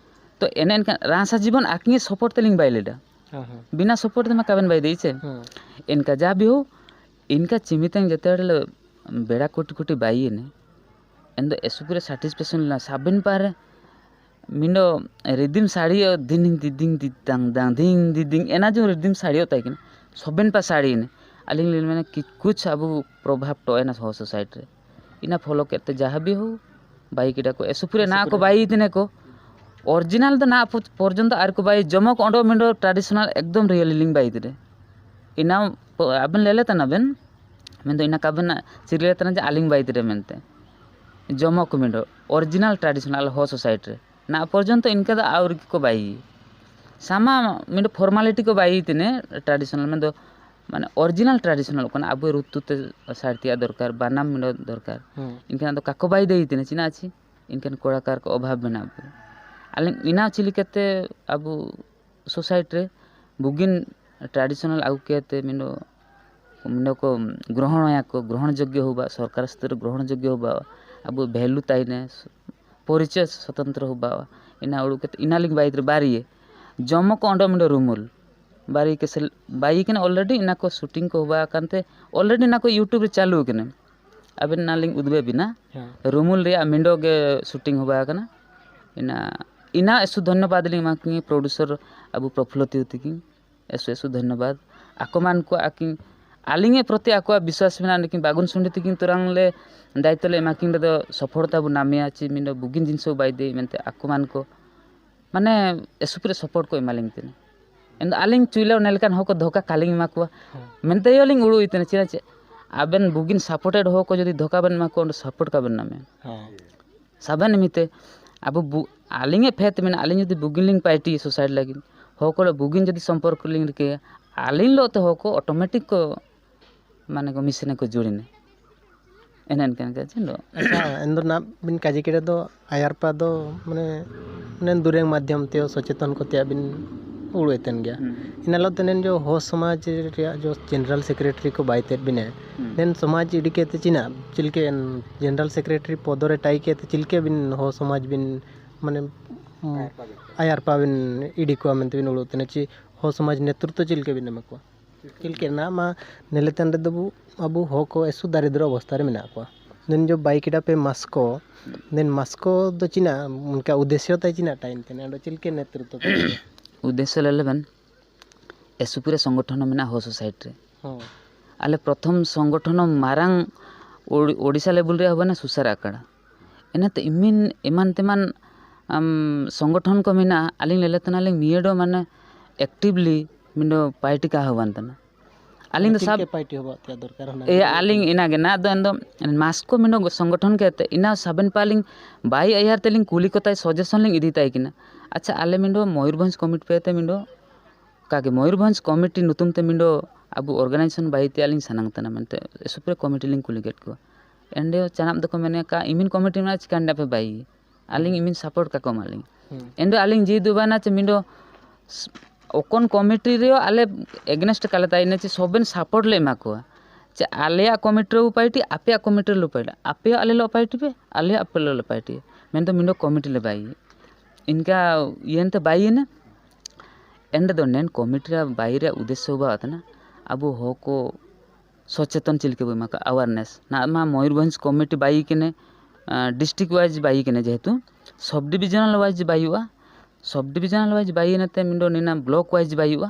ᱛᱚ ᱮᱱᱮ ᱮᱱᱠᱷᱟᱱ ᱨᱟᱥᱟ ᱡᱤᱵᱚᱱ ᱟᱹᱠᱤᱱ support ᱛᱮᱞᱤᱧ ᱵᱟᱭ ᱞᱮᱫᱟ᱾ ᱦᱮᱸ, ᱦᱮᱸ᱾ ᱵᱤᱱᱟ support ᱛᱮᱢᱟ ᱠᱟᱵᱮᱱ ᱵᱟᱭ ᱫᱮᱭ ᱪᱮ᱾ ᱦᱮᱸ᱾ ᱮᱱᱠᱟ ᱡᱟ ᱵᱤᱦᱩ, ᱤᱱᱠᱟ ᱪᱤᱢᱤᱛᱮᱱ ᱡᱮᱛᱮ ᱦᱚᱲ ᱞᱮ ᱵᱮᱲᱟ ᱠᱩᱴᱤ ᱠᱩᱴᱤ ᱵᱟᱭ ᱮᱱᱮ᱾ ᱮᱱ ᱫᱚ ᱮᱥᱩ ᱯᱩᱨᱟᱹ satisfaction ᱞᱮᱱᱟ᱾ ᱥᱟᱵᱮᱱ ᱯᱟᱨᱮ ᱢᱤᱱᱰᱚ rhythm ᱥᱟᱹᱲᱤᱭᱟᱹ ᱫᱤᱱ ᱫᱤᱫᱤᱝ ᱫᱤᱫᱟᱝ ᱫᱟᱝ ᱫᱤᱝ ᱫᱤᱫᱤᱝ ᱮᱱᱟ ᱡᱚ rhythm ᱥᱟᱹᱲᱤᱭᱟᱹ ᱛᱟᱭ ᱠᱟᱱᱟ᱾ ᱥᱚᱵᱮᱱ ᱯᱟ ᱥᱟᱹᱲᱤ ᱮᱱᱟ᱾ ᱟᱹᱞᱤᱧ ᱞᱤᱧ ᱢᱮᱱᱟ ᱠᱤ ᱠᱩᱪ ᱟᱵᱚ ᱯᱨᱚᱵᱷᱟᱵᱽ ᱴᱚ ᱮᱱᱟ ᱦᱚ society ᱨᱮ᱾ ᱤᱱᱟ follow ᱠᱮᱫ ᱛᱮ ᱡᱟᱦᱟᱸ ᱵᱤᱦᱩ ᱵᱟᱭ ᱠᱮᱫᱟ ᱠᱚ, ᱮᱥᱩ ᱯᱩᱨᱟᱹ ᱱᱟ ᱠᱚ ᱵᱟᱭ ᱛᱤᱱᱟᱹ ᱠᱚ᱾ ᱚᱨᱤᱡᱤᱱᱟᱞ ᱫᱚ ᱱᱟᱦᱟᱜ ᱯᱚᱨᱡᱚᱱᱛᱚ ᱟᱹᱣᱨᱤ ᱠᱚ ᱵᱟᱭ, ᱡᱚᱢᱚᱠ ᱚᱰᱚ ᱢᱤᱰᱚ ᱴᱨᱟᱰᱤᱥᱚᱱᱟᱞ ᱮᱠᱫᱚᱢ ᱨᱤᱭᱮᱞᱤ ᱞᱤᱧ ᱵᱟᱭ ᱛᱮ᱾ ᱤᱱᱟ ᱟᱵᱮᱱ ᱞᱮᱞᱮ ᱛᱟᱱᱟ ᱵᱮᱱ, ᱢᱮᱱᱫᱚ ᱤᱱᱟ ᱠᱟᱵᱮᱱ ᱪᱤᱨᱞᱮ ᱛᱟᱱᱟ ᱡᱮ ᱟᱹᱞᱤᱧ ᱵᱟᱭ ᱛᱮ ᱢᱮᱱᱛᱮ᱾ ᱡᱚᱢᱚᱠ ᱢᱤᱰᱚ ᱚᱨᱤᱡᱤᱱᱟᱞ ᱴᱨᱟᱰᱤᱥᱚᱱᱟᱞ ᱦᱚ ᱥᱳᱥᱟᱭᱴᱤ ᱨᱮ ᱱᱟᱦᱟᱜ ᱯᱚᱨᱡᱚᱱᱛᱚ ᱤᱱᱠᱟᱹ ᱫᱚ ᱟᱹᱣᱨᱤ ᱠᱚ ᱵᱟᱭ᱾ ᱥᱟᱢᱟ ᱢᱤᱰᱚ ᱯᱷᱚᱨᱢᱟᱞᱤᱴᱤ ᱠᱚ ᱵᱟᱭ ᱛᱤᱱᱟᱹ ᱴᱨᱟᱰᱤᱥᱚᱱᱟᱞ ᱢᱮᱱᱫᱚ ᱢᱟᱱᱮ ᱚᱨᱤᱡᱤᱱᱟᱞ ᱴᱨᱟᱰᱤᱥᱚᱱᱟᱞ ᱠᱟᱱᱟ᱾ ᱟᱵᱚ ᱨᱩᱛᱩ ᱛᱮ ᱥᱟᱲᱛᱤᱭᱟᱜ ᱫᱚᱨᱠᱟᱨ, ᱵᱟᱱᱟᱢ ᱢᱤᱰᱚ ᱫᱚᱨᱠᱟᱨ᱾ ᱦᱩᱸ᱾ ᱤᱱᱠᱟᱹ ᱫᱚ ᱠᱟᱠᱚ ᱵᱟᱭ ᱫᱟᱹᱭ ᱛᱤᱱᱟᱹ ᱪᱮᱫᱟᱜ ᱪᱮ ᱤᱱᱠᱟᱹᱱ ᱠᱚᱲᱟᱠᱟᱨ ᱠᱚ ᱚᱵᱷᱟᱵᱽ ᱢᱮᱱᱟᱜ ᱵᱚᱱᱟ᱾ ᱟᱹᱞᱤᱧ ᱤᱱᱟ ᱪᱮᱫ ᱞᱮᱠᱟᱛᱮ ᱟᱵᱚ ᱥᱳᱥᱟᱭᱴᱤ ᱨᱮ ᱵᱩᱜᱤᱱ ᱴᱨᱟᱰᱤᱥᱚᱱᱟᱞ ᱟᱹᱜᱩ ᱠᱟᱛᱮ ᱢᱮᱱᱫᱚ ᱢᱮᱱᱫᱚ ᱠᱚ ᱜᱨᱚᱦᱚᱬᱭᱟ ᱠᱚ, ᱜᱨᱚᱦᱚᱬ ᱡᱳᱜᱽᱜᱚ ᱦᱚᱸ ᱵᱟ, ᱥᱚᱨᱠᱟᱨ ᱥᱛᱚᱨ ᱨᱮ ᱜᱨᱚᱦᱚᱬ ᱡᱳᱜᱽᱜᱚ ᱦᱚᱸ ᱵᱟ, ᱟᱵᱚ ᱵᱷᱮᱞᱩ ᱛᱟᱦᱮᱱᱟ, ᱯᱚᱨᱤᱪᱚᱭ ᱥᱚᱛᱚᱱᱛᱨᱚ ᱦᱚᱸ ᱵᱟ, ᱤᱱᱟ ᱩᱲᱩᱠ ᱠᱟᱛᱮ ᱤᱱᱟ ᱞᱤᱧ ᱵᱟᱭᱤᱛ ᱨᱮ ᱵᱟᱨᱤᱭᱮ ᱡᱚᱢᱚ ᱠᱚ ᱚᱸᱰᱚ ᱢᱤᱰᱚ ᱨᱩᱢᱩᱞ ᱵᱟᱨᱤ ᱠᱮᱥᱮᱞ ᱵᱟᱭᱤ ᱠᱟᱱᱟ ᱚᱞᱨᱮᱰᱤ᱾ ᱤᱱᱟ ᱠᱚ ᱥᱩᱴᱤᱝ ᱠᱚ ᱦᱚᱵᱟ ᱟᱠᱟᱱ ᱛᱮ ᱚᱞᱨᱮᱰᱤ ᱤᱱᱟ ᱠᱚ ᱭᱩᱴᱩᱵᱽ ᱨᱮ ᱪᱟᱹᱞᱩ ᱟᱠᱟᱱᱟ᱾ ᱟᱵᱮᱱ ᱚᱱᱟ ᱞᱤᱧ ᱩᱫᱩᱜ ᱟᱵᱤᱱᱟ᱾ ᱦᱮᱸ᱾ ᱨᱩᱢᱩᱞ ᱨᱮᱭᱟᱜ ᱢᱤᱰᱚ ᱜᱮ ᱥᱩᱴᱤᱝ ᱦᱚᱵᱟ ᱟᱠᱟᱱᱟ᱾ ᱤᱱᱟ ᱤᱱᱟ ᱮᱥᱩ ᱫᱷᱚᱱᱭᱚᱵᱟᱫᱽ ᱞᱤᱧ ᱮᱢᱟ ᱠᱤᱱᱟ ᱯᱨᱚᱰᱩᱥᱚᱨ ᱟᱵᱚ ᱯᱨᱚᱯᱷᱩᱞᱞᱚ ᱛᱤᱭᱩ ᱛᱤᱠᱤᱱ᱾ ᱮᱥᱩ ᱮᱥᱩ ᱫᱷᱚᱱᱭᱚᱵᱟᱫᱽ᱾ ᱟᱠᱚ ᱢᱟᱱ ᱠᱚ ᱟᱹᱠᱤᱱ ᱟᱹᱞᱤᱧᱟᱜ ᱯᱨᱚᱛᱤ ᱟᱠᱚᱣᱟᱜ ᱵᱤᱥᱣᱟᱥ ᱢᱮᱱᱟᱜᱼᱟ᱾ ᱞᱮᱠᱤᱱ ᱵᱟᱜᱩᱱ ᱥᱩᱱᱰᱤ ᱛᱤᱠᱤᱱ ᱛᱚᱨᱟᱝ ᱞᱮ ᱫᱟᱭᱤᱛᱛᱚ ᱞᱮ ᱮᱢᱟ ᱠᱤᱱ ᱨᱮᱫᱚ ᱥᱚᱯᱷᱚᱲᱛᱟ ᱵᱚ ᱱᱟᱢᱮᱭᱟ ᱪᱮ ᱢᱤᱫ ᱵᱩᱜᱤᱱ ᱡᱤᱱᱤᱥ ᱦᱚᱸ ᱵᱟᱭ ᱫᱟᱹᱭ ᱢᱮᱱᱛᱮ ᱟᱠᱚ ᱢᱟᱱ ᱠᱚ ᱢᱟᱱᱮ ᱮᱥᱩᱯ ᱨᱮ ᱥᱟᱯᱳᱨᱴ ᱠᱚ ᱮᱢᱟᱞᱤᱧ ᱛᱟᱦᱮᱱᱟ᱾ ᱮᱱᱫᱚ ᱟᱹᱞᱤᱧ ᱪᱩᱭᱞᱟ ᱚᱱᱟ ᱞᱮᱠᱟᱱ ᱦᱚᱲ ᱠᱚ ᱫᱷᱳᱠᱟ ᱠᱟᱞᱤᱧ ᱮᱢᱟ ᱠᱚᱣᱟ᱾ ᱦᱮᱸ᱾ ᱢᱮᱱᱛᱮ ᱟᱹᱞᱤᱧ ᱩᱲᱩᱭ ᱛᱟᱦᱮᱱᱟ᱾ ᱪᱮᱫᱟᱜ ᱪᱮ ᱟᱵᱮᱱ ᱵᱩᱜᱤᱱ ᱥᱟᱯᱳᱨᱴᱮᱰ ᱦᱚᱲ ᱠᱚ ᱡᱩᱫᱤ ᱫᱷᱳᱠᱟ ᱵᱮᱱ ᱮᱢᱟ ᱠᱚᱣᱟ, ᱚᱸᱰᱮ ᱥᱟᱯᱳᱨᱴ ᱠᱟᱵᱮᱱ ᱱᱟᱢᱮ᱾ ᱦᱮᱸ᱾ ᱥᱟᱵᱮᱱ ᱮᱢᱤᱛᱮ ᱟᱵᱚ ᱵᱩ-, ᱟᱹᱞᱤᱧᱟᱜ ᱯᱷᱮᱛ ᱢᱮᱱᱟᱜᱼᱟ, ᱟᱹᱞᱤᱧ ᱡᱩᱫᱤ ᱵᱩᱜᱤᱱ ᱞᱤᱧ ᱯᱟᱭᱴᱤ ᱥᱳᱥᱟᱭᱤᱰ ᱞᱟᱹᱜᱤᱫ, ᱦᱚᱲ ᱠᱚ ᱵᱩᱜᱤᱱ ᱡᱩᱫᱤ ᱥᱚᱢᱯᱚᱨᱠᱚ ᱞᱤᱧ ᱨᱤᱠᱟᱹᱭᱟ, ᱟᱹᱞᱤᱧ ᱞᱚᱜ ᱛᱮ ᱦᱚᱲ ᱠᱚ ᱚᱴᱳᱢᱮᱴᱤᱠ ᱠᱚ ᱢᱟᱱᱮ ᱠᱚ ᱢᱤᱥᱤᱱ ᱨᱮᱠᱚ ᱡᱩᱲᱤᱱᱟ᱾ ᱮᱱᱮ ᱮᱱᱠᱟᱱ ᱠᱟᱡᱮ ᱫᱚ᱾ ᱟᱪᱪᱷᱟ, ᱮᱱᱫᱚ ᱱᱟᱜ ᱵᱤᱱ ᱠᱟᱡᱮ ᱠᱮᱫᱟ ᱫᱚ ᱟᱭᱟᱨᱯᱟ ᱫᱚ ᱢᱟᱱᱮ, ᱢᱟᱱᱮ ᱫᱩᱨᱮᱝ ᱢᱟᱫᱽᱫᱷᱚᱢ ᱛᱮ ᱥᱚᱪᱮᱛᱚᱱ ᱠᱚ ᱛᱮᱭᱟᱜ ᱵᱤᱱ ᱩᱲᱩᱭᱮᱫ ᱛᱟᱦᱮᱱ ᱜᱮᱭᱟ᱾ ᱦᱩᱸ᱾ ᱤᱱᱟᱹ ᱦᱤᱞᱳᱜ ᱛᱮ ᱱᱮᱱ ᱡᱚ ᱦᱚ ᱥᱚᱢᱟᱡᱽ ᱨᱮᱭᱟᱜ ᱡᱚ ᱡᱮᱱᱟᱨᱟᱞ ᱥᱮᱠᱨᱮᱴᱟᱨᱤ ᱠᱚ ᱵᱟᱭ ᱛᱮᱫ ᱵᱤᱱᱟ᱾ ᱦᱩᱸ᱾ ᱱᱮᱱ ᱥᱚᱢᱟᱡᱽ ᱤᱫᱤ ᱠᱟᱛᱮ ᱪᱤᱱᱟᱜ ᱪᱮᱫ ᱞᱮᱠᱟ ᱡᱮᱱᱟᱨᱟᱞ ᱥᱮᱠᱨᱮᱴᱟᱨᱤ ᱯᱚᱫᱚ ᱨᱮ ᱴᱟᱭ ᱠᱟᱛᱮ ᱪᱮᱫ ᱞᱮᱠᱟ ᱵᱤᱱ ᱦᱚ ᱥᱚᱢᱟᱡᱽ ᱵᱤᱱ ᱢᱟᱱᱮ, ᱩᱢ, ᱟᱭᱟᱨᱯᱟ ᱵᱤᱱ᱾ ᱟᱭᱟᱨᱯᱟ ᱵᱤᱱ ᱤᱫᱤ ᱠᱚᱣᱟ ᱢᱮᱱᱛᱮ ᱵᱤᱱ ᱩᱲᱩᱜ ᱛᱟᱦᱮᱱᱟ ᱪᱮ ᱦᱚ ᱥᱚᱢᱟᱡᱽ ᱱᱮᱛᱨᱤᱛᱛᱚ ᱪᱮᱫ ᱞᱮᱠᱟ ᱵᱤᱱ ᱮᱢᱟ ᱠᱚᱣᱟ? ᱪᱮᱫ ᱞᱮᱠᱟ ᱨᱮᱱᱟᱜ ᱢᱟ ᱱᱮᱞᱮᱛᱟᱱ ᱨᱮᱫᱚ ᱵᱚ, ᱟᱵᱚ ᱦᱚᱲ ᱠᱚ ᱮᱥᱩ ᱫᱟᱨᱤᱫᱨᱚ ᱚᱵᱚᱥᱛᱷᱟ ᱨᱮ ᱢᱮᱱᱟᱜ ᱠᱚᱣᱟ᱾ ᱫᱮᱱ ᱡᱚ ᱵᱟᱭ ᱠᱮᱰᱟ ᱯᱮ ᱢᱟᱥᱠᱚ, ᱫᱮᱱ ᱢᱟᱥᱠᱚ ᱫᱚ ᱪᱤᱱᱟᱜ ᱚᱱᱠᱟ ᱩᱫᱽᱫᱮᱥᱭᱚ ᱛᱟᱭ ᱪᱤᱱᱟᱜ ᱴᱟᱭᱤᱢ ᱛᱮ ᱱᱚᱰᱮ ᱪᱮᱫ ᱞᱮᱠᱟ ᱱᱮᱛᱨᱤᱛᱛᱚ ᱯᱮ ᱮᱢᱟ? ᱩᱫᱽᱫᱮᱥᱭᱚ ᱞᱟᱹᱭ ᱞᱮᱵᱮᱱ, ᱮᱥᱩᱯᱤ ᱨᱮ ᱥᱚᱝᱜᱚᱴᱷᱚᱱ ᱢᱮᱱᱟᱜᱼᱟ ᱦᱚ ᱥᱳᱥᱟᱭᱤᱴᱤ ᱨᱮ᱾ ᱦᱚᱸ᱾ ᱟᱞᱮ ᱯᱨᱚᱛᱷᱚᱢ ᱥᱚᱝᱜᱚᱴᱷᱚᱱ ᱢᱟᱨᱟᱝ ᱳᱰ-, ᱳᱰᱤᱥᱟ ᱞᱮᱵᱮᱞ ᱨᱮ ᱦᱩᱭᱱᱟ ᱥᱩᱥᱟᱨ ᱟᱠᱷᱲᱟ᱾ ᱤᱱᱟᱹᱛᱮ ᱮᱢᱤᱱ-, ᱮᱢᱟᱱ ᱛᱮᱢᱟᱱ, ᱟᱢ, ᱥᱚᱝᱜᱚᱴᱷᱚᱱ ᱠᱚ ᱢᱮᱱᱟᱜᱼᱟ, ᱟᱹᱞᱤᱧ ᱞᱮᱞᱮ ᱛᱟᱱᱟ ᱞᱤᱧ ᱢᱤᱭᱟᱹ ᱫᱚ ᱢᱟᱱᱮ actively ᱢᱤᱫ ᱫᱚ ᱯᱟᱭᱴᱤ ᱠᱟ ᱦᱚᱸ ᱵᱟᱝ ᱛᱟᱱᱟ᱾ ᱟᱹᱞᱤᱧ ᱫᱚ ᱪᱮᱫ ᱥᱟᱵ ᱞᱮᱠᱟ ᱯᱟᱭᱴᱤ ᱦᱚᱸ ᱵᱟᱝ ᱛᱮᱭᱟᱜ ᱫᱚᱨᱠᱟᱨ ᱦᱚᱸ ᱮᱭᱟ, ᱟᱹᱞᱤᱧ ᱤᱱᱟᱹᱜᱮ ᱱᱟ ᱫᱚ ᱮᱱ ᱫᱚ ᱢᱟᱥ ᱠᱚ ᱢᱤᱫ ᱫᱚ ᱥᱚᱝᱜᱚᱴᱷᱚᱱ ᱠᱮ ᱛᱮ ᱤᱱᱟ ᱥᱟᱵᱮᱱ ᱯᱟᱞᱤᱧ ᱵᱟᱭ ᱟᱭᱟᱨ ᱛᱮᱞᱤᱧ ᱠᱩᱞᱤ ᱠᱚ ᱛᱟᱭ, suggestion ᱞᱤᱧ ᱤᱫᱤ ᱛᱟᱭ ᱠᱤᱱᱟ᱾ ᱟᱪᱪᱷᱟ, ᱟᱞᱮ ᱢᱤᱫ ᱫᱚ ᱢᱚᱭᱩᱨᱵᱷᱚᱸᱡᱽ ᱠᱚᱢᱤᱴᱤ ᱯᱮ ᱛᱮ ᱢᱤᱫ ᱫᱚ ᱠᱟᱜᱮ ᱢᱚᱭᱩᱨᱵᱷᱚᱸᱡᱽ ᱠᱚᱢᱤᱴᱤ ᱧᱩᱛᱩᱢ ᱛᱮ ᱢᱤᱫ ᱫᱚ ᱟᱵᱚ organization ᱵᱟᱭ ᱛᱮᱭᱟᱜ ᱞᱤᱧ ᱥᱟᱱᱟᱝ ᱛᱟᱱᱟ ᱢᱮᱱᱛᱮ ᱥᱩᱯᱨᱮ ᱠᱚᱢᱤᱴᱤ ᱞᱤᱧ ᱠᱩᱞᱤ ᱠᱮᱫ ᱠᱚᱣᱟ᱾ ᱮᱱ ᱫᱚ ᱪᱟᱱᱟᱯ ᱫᱚᱠᱚ ᱢᱮᱱᱮ ᱠᱟ ᱤᱢᱤᱱ ᱠᱚᱢᱤᱴᱤ ᱢᱮᱱᱟᱜᱼᱟ, ᱪᱤᱠᱟᱹ ᱯᱮ ᱵᱟᱭ ᱟᱹᱞᱤᱧ ᱤᱢᱤᱱ support ᱠᱟᱠᱚ ᱢᱟᱞᱤᱧ᱾ ᱦᱩᱸ᱾ ᱮᱱ ᱫᱚ ᱟᱹᱞᱤᱧ ᱡᱤᱫ ᱫᱚ ᱵᱟᱝᱟ ᱪᱮ ᱢᱤᱫ ᱫᱚ ᱚᱠᱚᱱ ᱠᱚᱢᱤᱴᱤ ᱨᱮᱭᱟᱜ ᱟᱞᱮ against ᱠᱟᱞᱮ ᱛᱟᱭ ᱤᱱᱟᱹ ᱪᱮ ᱥᱚᱵᱮᱱ support ᱞᱮ ᱮᱢᱟ ᱠᱚᱣᱟ᱾ ᱪᱮ ᱟᱞᱮᱭᱟᱜ ᱠᱚᱢᱤᱴᱤ ᱨᱮ ᱯᱟᱭᱴᱤ, ᱟᱯᱮᱭᱟᱜ ᱠᱚᱢᱤᱴᱤ ᱨᱮ ᱯᱟᱭᱴᱤ, ᱟᱯᱮᱭᱟᱜ ᱟᱞᱮ ᱞᱮ ᱯᱟᱭᱴᱤ ᱯᱮ, ᱟᱞᱮᱭᱟᱜ ᱟᱯᱮ ᱞᱮ ᱯᱟᱭᱴᱤ᱾ ᱢᱮᱱᱫᱚ ᱢᱤᱫ ᱫᱚ ᱠᱚᱢᱤᱴᱤ ᱞᱮ ᱵᱟᱭ᱾ ᱤᱱᱠᱟ ᱤᱭᱟᱹᱱᱛᱮ ᱵᱟᱭ ᱮᱱᱟ᱾ ᱮᱱ ᱨᱮᱫᱚ ᱱᱮᱱ ᱠᱚᱢᱤᱴᱤ ᱨᱮᱭᱟᱜ ᱵᱟᱭᱨᱮ ᱩᱫᱽᱫᱮᱥᱥᱚ ᱵᱟ ᱛᱟᱦᱮᱱᱟ, ᱟᱵᱚ ᱦᱚᱲ ᱠᱚ ᱥᱚᱪᱮᱛᱚᱱ ᱪᱮᱫ ᱞᱮᱠᱟ ᱵᱚ ᱮᱢᱟ ᱠᱚᱣᱟ, awareness᱾ ᱱᱟᱜ ᱢᱟ ᱢᱚᱭᱩᱨᱵᱷᱚᱸᱡᱽ ᱠᱚᱢᱤᱴᱤ ᱵᱟᱭ ᱠᱟᱱᱮ, ᱟᱸ, district wise ᱵᱟᱭ ᱠᱟᱱᱮ, ᱡᱮᱦᱮᱛᱩ sub divisional wise ᱵᱟᱭ ᱦᱩᱭᱩᱜᱼᱟ, sub divisional wise ᱵᱟᱭ ᱱᱟᱛᱮ ᱢᱤᱫ ᱫᱚ ᱱᱤᱱᱟ block wise ᱵᱟᱭ ᱦᱩᱭᱩᱜᱼᱟ,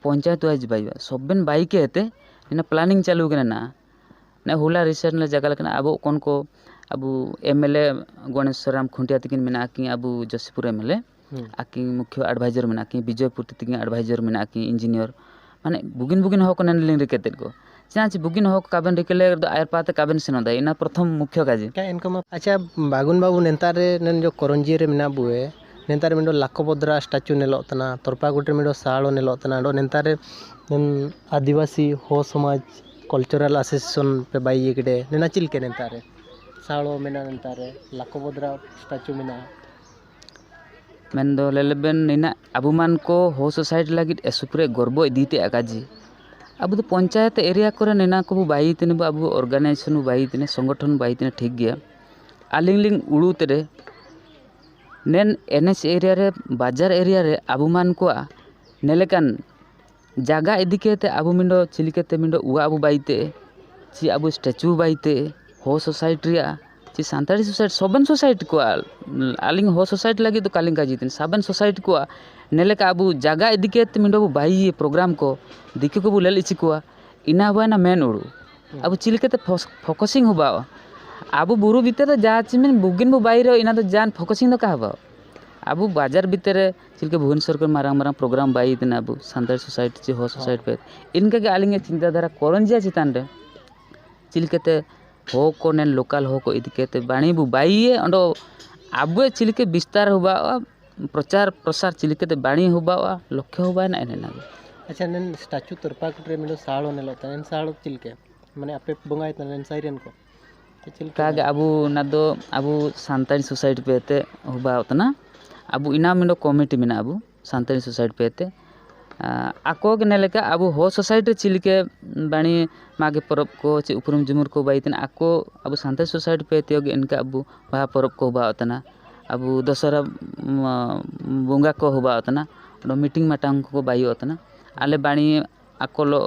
ᱯᱚᱧᱪᱟᱭᱮᱛ wise ᱵᱟᱭ ᱦᱩᱭᱩᱜᱼᱟ, ᱥᱚᱵ ᱵᱮᱱ ᱵᱟᱭ ᱠᱮ ᱛᱮ ᱱᱤᱱᱟ planning ᱪᱟᱹᱞᱩ ᱠᱟᱱᱟ ᱱᱟ᱾ ᱱᱮ ᱦᱚᱞᱟ recent ᱞᱮ ᱡᱟᱜᱟ ᱞᱮᱠᱟᱱᱟ ᱟᱵᱚ ᱠᱚᱱ ᱠᱚ ᱟᱵᱚ M L A Ganesh Ram ᱠᱷᱩᱸᱴᱤᱭᱟ ᱛᱟᱹᱠᱤᱱ ᱢᱮᱱᱟᱜ ᱠᱤᱱ ᱟᱵᱚ ᱡᱚᱥᱤᱯᱩᱨ M L A᱾ ᱦᱩᱸ᱾ ᱟᱹᱠᱤᱱ ᱢᱩᱠᱷᱭᱟᱹ advisor ᱢᱮᱱᱟᱜ ᱠᱤᱱ, ᱵᱤᱡᱚᱭᱯᱩᱨ ᱛᱤᱠᱤᱱ advisor ᱢᱮᱱᱟᱜ ᱠᱤᱱ, engineer, ᱢᱟᱱᱮ ᱵᱩᱜᱤᱱ ᱵᱩᱜᱤᱱ ᱦᱚᱲ ᱠᱚ ᱱᱮᱱ ᱞᱤᱧ ᱨᱤᱠᱟᱹ ᱛᱮᱫ ᱠᱚ᱾ ᱪᱮᱫᱟᱜ ᱪᱮ ᱵᱩᱜᱤᱱ ᱦᱚᱲ ᱠᱚ ᱠᱟᱵᱮᱱ ᱨᱤᱠᱟᱹ ᱞᱮ ᱫᱚ ᱟᱭᱟᱨ ᱯᱟᱛᱮ ᱠᱟᱵᱮᱱ ᱥᱮᱱᱚᱜ ᱫᱟ, ᱤᱱᱟᱹ ᱯᱨᱚᱛᱷᱚᱢ ᱢᱩᱠᱷᱭᱚ ᱠᱟᱡᱮ᱾ ᱮᱱᱠᱷᱟᱱ ᱮᱱᱠᱷᱟᱱ ᱢᱟ, ᱟᱪᱪᱷᱟ, ᱵᱟᱜᱩᱱ ᱵᱟᱹᱵᱩ, ᱱᱮᱛᱟᱨ ᱨᱮ ᱱᱮᱱ ᱡᱚ ᱠᱚᱨᱚᱧᱡᱤ ᱨᱮ ᱢᱮᱱᱟᱜ ᱵᱚᱭᱮ, ᱱᱮᱛᱟᱨ ᱨᱮ ᱢᱤᱫ ᱞᱟᱠᱷᱚᱵᱚᱫᱽᱨᱟ statue ᱧᱮᱞᱚᱜ ᱠᱟᱱᱟ, ᱛᱚᱨᱯᱟᱜᱩᱴ ᱨᱮ ᱢᱤᱫ ᱥᱟᱲᱚ ᱧᱮᱞᱚᱜ ᱠᱟᱱᱟ, ᱟᱫᱚ ᱱᱮᱛᱟᱨ ᱨᱮ, ᱮᱢ, ᱟᱹᱫᱤᱵᱟᱹᱥᱤ ᱦᱚ ᱥᱚᱢᱟᱡᱽ cultural association ᱯᱮ ᱵᱟᱭ ᱤᱭᱟᱹ ᱠᱮᱫᱮ, ᱱᱮᱱᱟ ᱪᱮᱫ ᱞᱮᱠᱟ ᱱᱮᱛᱟᱨ ᱨᱮ? ᱥᱟᱲᱚ ᱢᱮᱱᱟᱜᱼᱟ, ᱱᱮᱛᱟᱨ ᱨᱮ ᱞᱟᱠᱷᱚᱵᱚᱫᱽᱨᱟ statue ᱢᱮᱱᱟᱜᱼᱟ᱾ ᱢᱮᱱᱫᱚ ᱞᱟᱹᱭ ᱞᱮᱵᱮᱱ ᱱᱤᱱᱟᱹᱜ ᱟᱵᱚ ᱢᱟᱱ ᱠᱚ ᱦᱚ society ᱞᱟᱹᱜᱤᱫ ᱮ ᱥᱩᱯᱨᱮ ᱜᱚᱨᱵᱚ ᱤᱫᱤ ᱛᱮ ᱟᱠᱟᱡᱤ᱾ ᱟᱵᱚ ᱫᱚ ᱯᱚᱧᱪᱟᱭᱮᱛ area ᱠᱚᱨᱮ ᱱᱤᱱᱟ ᱠᱚᱵᱚ ᱵᱟᱭ ᱛᱤᱱᱟᱹᱜ ᱵᱚ ᱟᱵᱚ organization ᱵᱚ ᱵᱟᱭ ᱛᱤᱱᱟᱹᱜ ᱥᱚᱝᱜᱚᱴᱷᱚᱱ ᱵᱟᱭ ᱛᱤᱱᱟᱹᱜ ᱴᱷᱤᱠ ᱜᱮᱭᱟ᱾ ᱟᱹᱞᱤᱧ ᱞᱤᱧ ᱩᱲᱩ ᱛᱮᱨᱮ ᱱᱮᱱ N H area ᱨᱮ ᱵᱟᱡᱟᱨ area ᱨᱮ ᱟᱵᱚ ᱢᱟᱱ ᱠᱚᱣᱟᱜ ᱱᱮᱞᱮᱠᱟᱱ ᱡᱟᱜᱟ ᱤᱫᱤ ᱠᱟᱛᱮ ᱟᱵᱚ ᱢᱤᱫ ᱫᱚ ᱪᱤᱞᱤ ᱠᱟᱛᱮ ᱢᱤᱫ ᱫᱚ ᱚᱲᱟᱜ ᱟᱵᱚ ᱵᱟᱭ ᱛᱮ ᱪᱮ ᱟᱵᱚ statue ᱵᱟᱭ ᱛᱮ ᱦᱚ society ᱨᱮᱭᱟᱜ ᱪᱮ ᱥᱟᱱᱛᱟᱲᱤ society ᱥᱚᱵᱮᱱ society ᱠᱚᱣᱟᱜ ᱟᱹᱞᱤᱧ ᱦᱚ society ᱞᱟᱹᱜᱤᱫ ᱫᱚ ᱠᱟᱞᱤᱝ ᱠᱟᱡᱤ ᱛᱤᱱ ᱥᱟᱵᱮᱱ society ᱠᱚᱣᱟᱜ ᱱᱮᱞᱮᱠᱟ ᱟᱵᱚ ᱡᱟᱜᱟ ᱤᱫᱤ ᱠᱟᱛᱮ ᱢᱤᱫ ᱫᱚ ᱵᱟᱭ program ᱠᱚ ᱫᱤᱠᱩ ᱠᱚᱵᱚ ᱞᱮᱞ ᱤᱪᱤ ᱠᱚᱣᱟ᱾ ᱤᱱᱟ ᱵᱟᱭᱱᱟ ᱢᱮᱱ ᱩᱲᱩ ᱟᱵᱚ ᱪᱤᱞᱤ ᱠᱟᱛᱮ focusing ᱦᱚᱸ ᱵᱟᱣ ᱟᱵᱚ ᱵᱩᱨᱩ ᱵᱷᱤᱛᱟᱹᱨ ᱨᱮ ᱡᱟ ᱪᱤᱢᱤᱱ ᱵᱩᱜᱤᱱ ᱵᱚ ᱵᱟᱭᱨᱮ ᱤᱱᱟ ᱫᱚ ᱡᱟᱱ focusing ᱫᱚ ᱠᱟᱦᱟ ᱵᱟᱣ ᱟᱵᱚ ᱵᱟᱡᱟᱨ ᱵᱷᱤᱛᱤᱨ ᱨᱮ ᱪᱮᱫ ᱞᱮᱠᱟ ᱵᱷᱩᱵᱚᱱᱮᱥᱚᱨ ᱠᱚᱨᱮ ᱢᱟᱨᱟᱝ ᱢᱟᱨᱟᱝ ᱯᱨᱳᱜᱨᱟᱢ ᱵᱟᱭ ᱤᱫᱤᱱᱟ ᱟᱵᱚ ᱥᱟᱱᱛᱟᱲ ᱥᱳᱥᱟᱭᱴᱤ ᱪᱮ ᱦᱚ ᱥᱳᱥᱟᱭᱴᱤ ᱯᱮ, ᱤᱱᱠᱟᱹ ᱜᱮ ᱟᱹᱞᱤᱧᱟᱜ ᱪᱤᱱᱛᱟᱹ ᱫᱷᱟᱨᱟ ᱠᱚᱨᱚᱱᱡᱤᱭᱟ ᱪᱮᱛᱟᱱ ᱨᱮ ᱪᱮᱫ ᱞᱮᱠᱟᱛᱮ ᱦᱚ ᱠᱚ ᱱᱮᱱ ᱞᱳᱠᱟᱞ ᱦᱚ ᱠᱚ ᱤᱫᱤ ᱠᱟᱛᱮ ᱵᱟᱹᱱᱤ ᱵᱚ ᱵᱟᱭᱤᱭᱮ ᱚᱸᱰᱮ ᱟᱵᱚ ᱪᱮᱫ ᱞᱮᱠᱟ ᱵᱤᱥᱛᱟᱨ ᱦᱚᱸ ᱵᱟᱣᱟ, ᱯᱨᱚᱪᱟᱨ ᱯᱨᱚᱥᱟᱨ ᱪᱮᱫ ᱞᱮᱠᱟᱛᱮ ᱵᱟᱹᱱᱤ ᱦᱚᱸ ᱵᱟᱣᱟ, ᱞᱚᱠᱠᱷᱚ ᱦᱚᱸ ᱵᱟᱭ ᱱᱟ ᱮᱱᱮ ᱱᱟᱜᱮ᱾ ᱟᱪᱪᱷᱟ, ᱱᱮᱱ ᱥᱴᱟᱪᱩ ᱛᱚᱨᱯᱟᱠᱚᱴ ᱨᱮ ᱢᱤᱫ ᱥᱟᱦᱟᱲ ᱦᱚᱸ ᱧᱮᱞᱚᱜ ᱛᱟᱦᱮᱸ, ᱮᱱ ᱥᱟᱦᱟᱲ ᱪᱮᱫ ᱞᱮᱠᱟ? ᱢᱟᱱᱮ ᱟᱯᱮ ᱵᱚᱸᱜᱟᱭ ᱛᱟᱦᱮᱸ ᱱᱮᱱ ᱥᱟᱭᱨᱮᱱ ᱠᱚ? ᱪᱮᱫ ᱞᱮᱠᱟ? ᱠᱟᱜᱮ ᱟᱵᱚ ᱚᱱᱟ ᱫᱚ ᱟᱵᱚ ᱥᱟᱱᱛᱟᱲᱤ ᱥᱳᱥᱟᱭᱴᱤ ᱯᱮ ᱛᱮ ᱦᱚᱵᱟᱣ ᱛᱟᱦᱮᱱᱟ᱾ ᱟᱵᱚ ᱤᱱᱟᱢ ᱢᱤᱫᱴᱮᱱ ᱠᱚᱢᱤᱴᱤ ᱢᱮᱱᱟᱜᱼᱟ ᱟᱵᱚ ᱥᱟᱱᱛᱟᱲᱤ ᱥᱳᱥᱟᱭᱴᱤ ᱯᱮ ᱛᱮ᱾ ᱟᱸ, ᱟᱠᱚ ᱜᱮ ᱱᱮ ᱞᱮᱠᱟ ᱟᱵᱚ ᱦᱚ ᱥᱳᱥᱟᱭᱴᱤ ᱨᱮ ᱪᱮᱫ ᱞᱮᱠᱟ ᱵᱟᱹᱱᱤ ᱢᱟᱜᱮ ᱯᱚᱨᱚᱵᱽ ᱠᱚ ᱪᱮ ᱩᱯᱨᱩᱢ ᱡᱩᱢᱩᱨ ᱠᱚ ᱵᱟᱭ ᱛᱟᱦᱮᱱᱟ, ᱟᱠᱚ ᱟᱵᱚ ᱥᱟᱱᱛᱟᱲᱤ ᱥᱳᱥᱟᱭᱴᱤ ᱯᱮ ᱛᱮ ᱜᱮ ᱤᱱᱠᱟ ᱟᱵᱚ ᱵᱟᱦᱟ ᱯᱚᱨᱚᱵᱽ ᱠᱚ ᱦᱚᱵᱟᱣ ᱛᱟᱦᱮᱱᱟ, ᱟᱵᱚ ᱫᱚᱥᱚᱨᱟ ᱩᱢ, ᱵᱚᱸᱜᱟ ᱠᱚ ᱦᱚᱵᱟᱣ ᱛᱟᱦᱮᱱᱟ, ᱚᱸᱰᱮ ᱢᱤᱴᱤᱝ ᱢᱟᱴᱟᱝ ᱠᱚ ᱵᱟᱭᱚᱜ ᱛᱟᱦᱮᱱᱟ᱾ ᱟᱞᱮ ᱵᱟᱹᱱᱤ ᱟᱠᱚ ᱞᱚ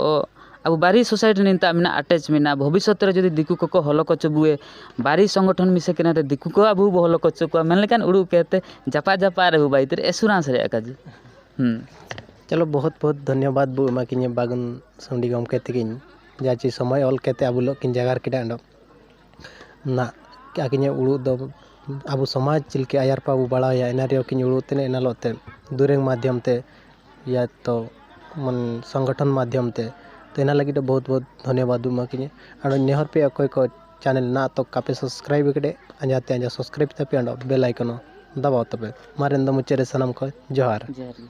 ᱟᱵᱚ ᱵᱟᱨᱤ ᱥᱳᱥᱟᱭᱴᱤ ᱱᱤᱛᱟᱜ ᱢᱮᱱᱟᱜᱼᱟ, ᱟᱴᱮᱪ ᱢᱮᱱᱟᱜᱼᱟ᱾ ᱵᱷᱚᱵᱤᱥᱥᱚᱛ ᱨᱮ ᱡᱩᱫᱤ ᱫᱤᱠᱩ ᱠᱚᱠᱚ ᱦᱚᱞᱚ ᱠᱚᱪᱚ ᱵᱚᱭᱮ, ᱵᱟᱨᱤ ᱥᱚᱝᱜᱚᱴᱷᱚᱱ ᱢᱤᱥᱮ ᱠᱟᱱᱟ ᱛᱮ ᱫᱤᱠᱩ ᱠᱚ ᱟᱵᱚ ᱵᱚ ᱦᱚᱞᱚ ᱠᱚᱪᱚ ᱠᱚᱣᱟ ᱢᱮᱱ ᱞᱮᱠᱷᱟᱱ ᱩᱲᱩ ᱩᱯᱮ ᱛᱮ ᱡᱟᱯᱟ ᱡᱟᱯᱟ ᱨᱮ ᱦᱩ ᱵᱟᱭᱤᱛ ᱨᱮ ᱮᱥᱩᱨᱟᱱᱥ ᱨᱮᱭᱟᱜ ᱠᱟᱡᱮ᱾ ᱦᱩᱸ᱾ ᱪᱚᱞᱚ, ᱵᱚᱦᱩᱛ ᱵᱚᱦᱩᱛ ᱫᱷᱚᱱᱭᱚᱵᱟᱫ ᱵᱚ ᱮᱢᱟ ᱠᱤᱧᱟᱹ ᱵᱟᱜᱩᱱ ᱥᱩᱸᱰᱤ ᱜᱚᱢᱠᱮ ᱛᱤᱠᱤᱱ, ᱡᱟ ᱪᱮ ᱥᱚᱢᱚᱭ ᱚᱞ ᱠᱟᱛᱮ ᱟᱵᱚ ᱞᱚᱜ ᱠᱤᱱ ᱡᱟᱜᱟᱨ ᱠᱮᱫᱟ ᱚᱸᱰᱮ᱾ ᱱᱟ ᱟᱹᱠᱤᱧᱟᱜ ᱩᱲᱩᱜ ᱫᱚ ᱟᱵᱚ ᱥᱚᱢᱟᱡᱽ ᱪᱮᱫ ᱞᱮᱠᱟ ᱟᱭᱟᱨ ᱯᱟ ᱵᱚ ᱵᱟᱲᱟᱭᱟ, ᱮᱱᱟ ᱨᱮᱭᱟᱜ ᱠᱤᱱ ᱩᱲᱩᱜ ᱛᱤᱱᱟᱹᱜ ᱮᱱᱟ ᱞᱚᱜ ᱛᱮ ᱫᱩᱨᱮᱝ ᱢᱟᱫᱽᱫᱷᱚᱢ ᱛᱮ ᱭᱟ ᱛᱚ ᱢᱟᱱ ᱥᱚᱝᱜᱚᱴᱷᱚᱱ ᱢᱟᱫᱽᱫᱷᱚᱢ ᱛᱮ᱾ ᱛᱚ ᱮᱱᱟ ᱞᱟᱹᱜᱤᱫ ᱫᱚ ᱵᱚᱦᱩᱛ ᱵᱚᱦᱩᱛ ᱫᱷᱚᱱᱭᱚᱵᱟᱫ ᱵᱚ ᱮᱢᱟ ᱠᱤᱧᱟᱹ᱾ ᱟᱨ ᱱᱮᱦᱚᱨ ᱯᱮ ᱚᱠᱚᱭ ᱠᱚ ᱪᱮᱱᱮᱞ ᱱᱟ ᱛᱚ ᱠᱟᱯᱮ ᱥᱟᱵᱥᱠᱨᱟᱭᱤᱵ ᱠᱮᱫᱮ, ᱟᱸᱡᱟ ᱛᱮ ᱟᱸᱡᱟ ᱥᱟᱵᱥᱠᱨᱟᱭᱤᱵ ᱛᱟᱯᱮ ᱚᱸᱰᱮ ᱵᱮᱞ ᱟᱭᱠᱚᱱ ᱦᱚᱸ ᱫᱟᱵᱟᱣ ᱛᱟᱯᱮ᱾ ᱢᱟᱨᱮᱱ ᱫᱚ ᱢᱩᱪᱟᱹᱫ ᱨᱮ ᱥᱟᱱᱟᱢ ᱠᱚ ᱡᱚᱦᱟᱨ᱾ ᱡᱚᱦᱟᱨ ᱜᱮ᱾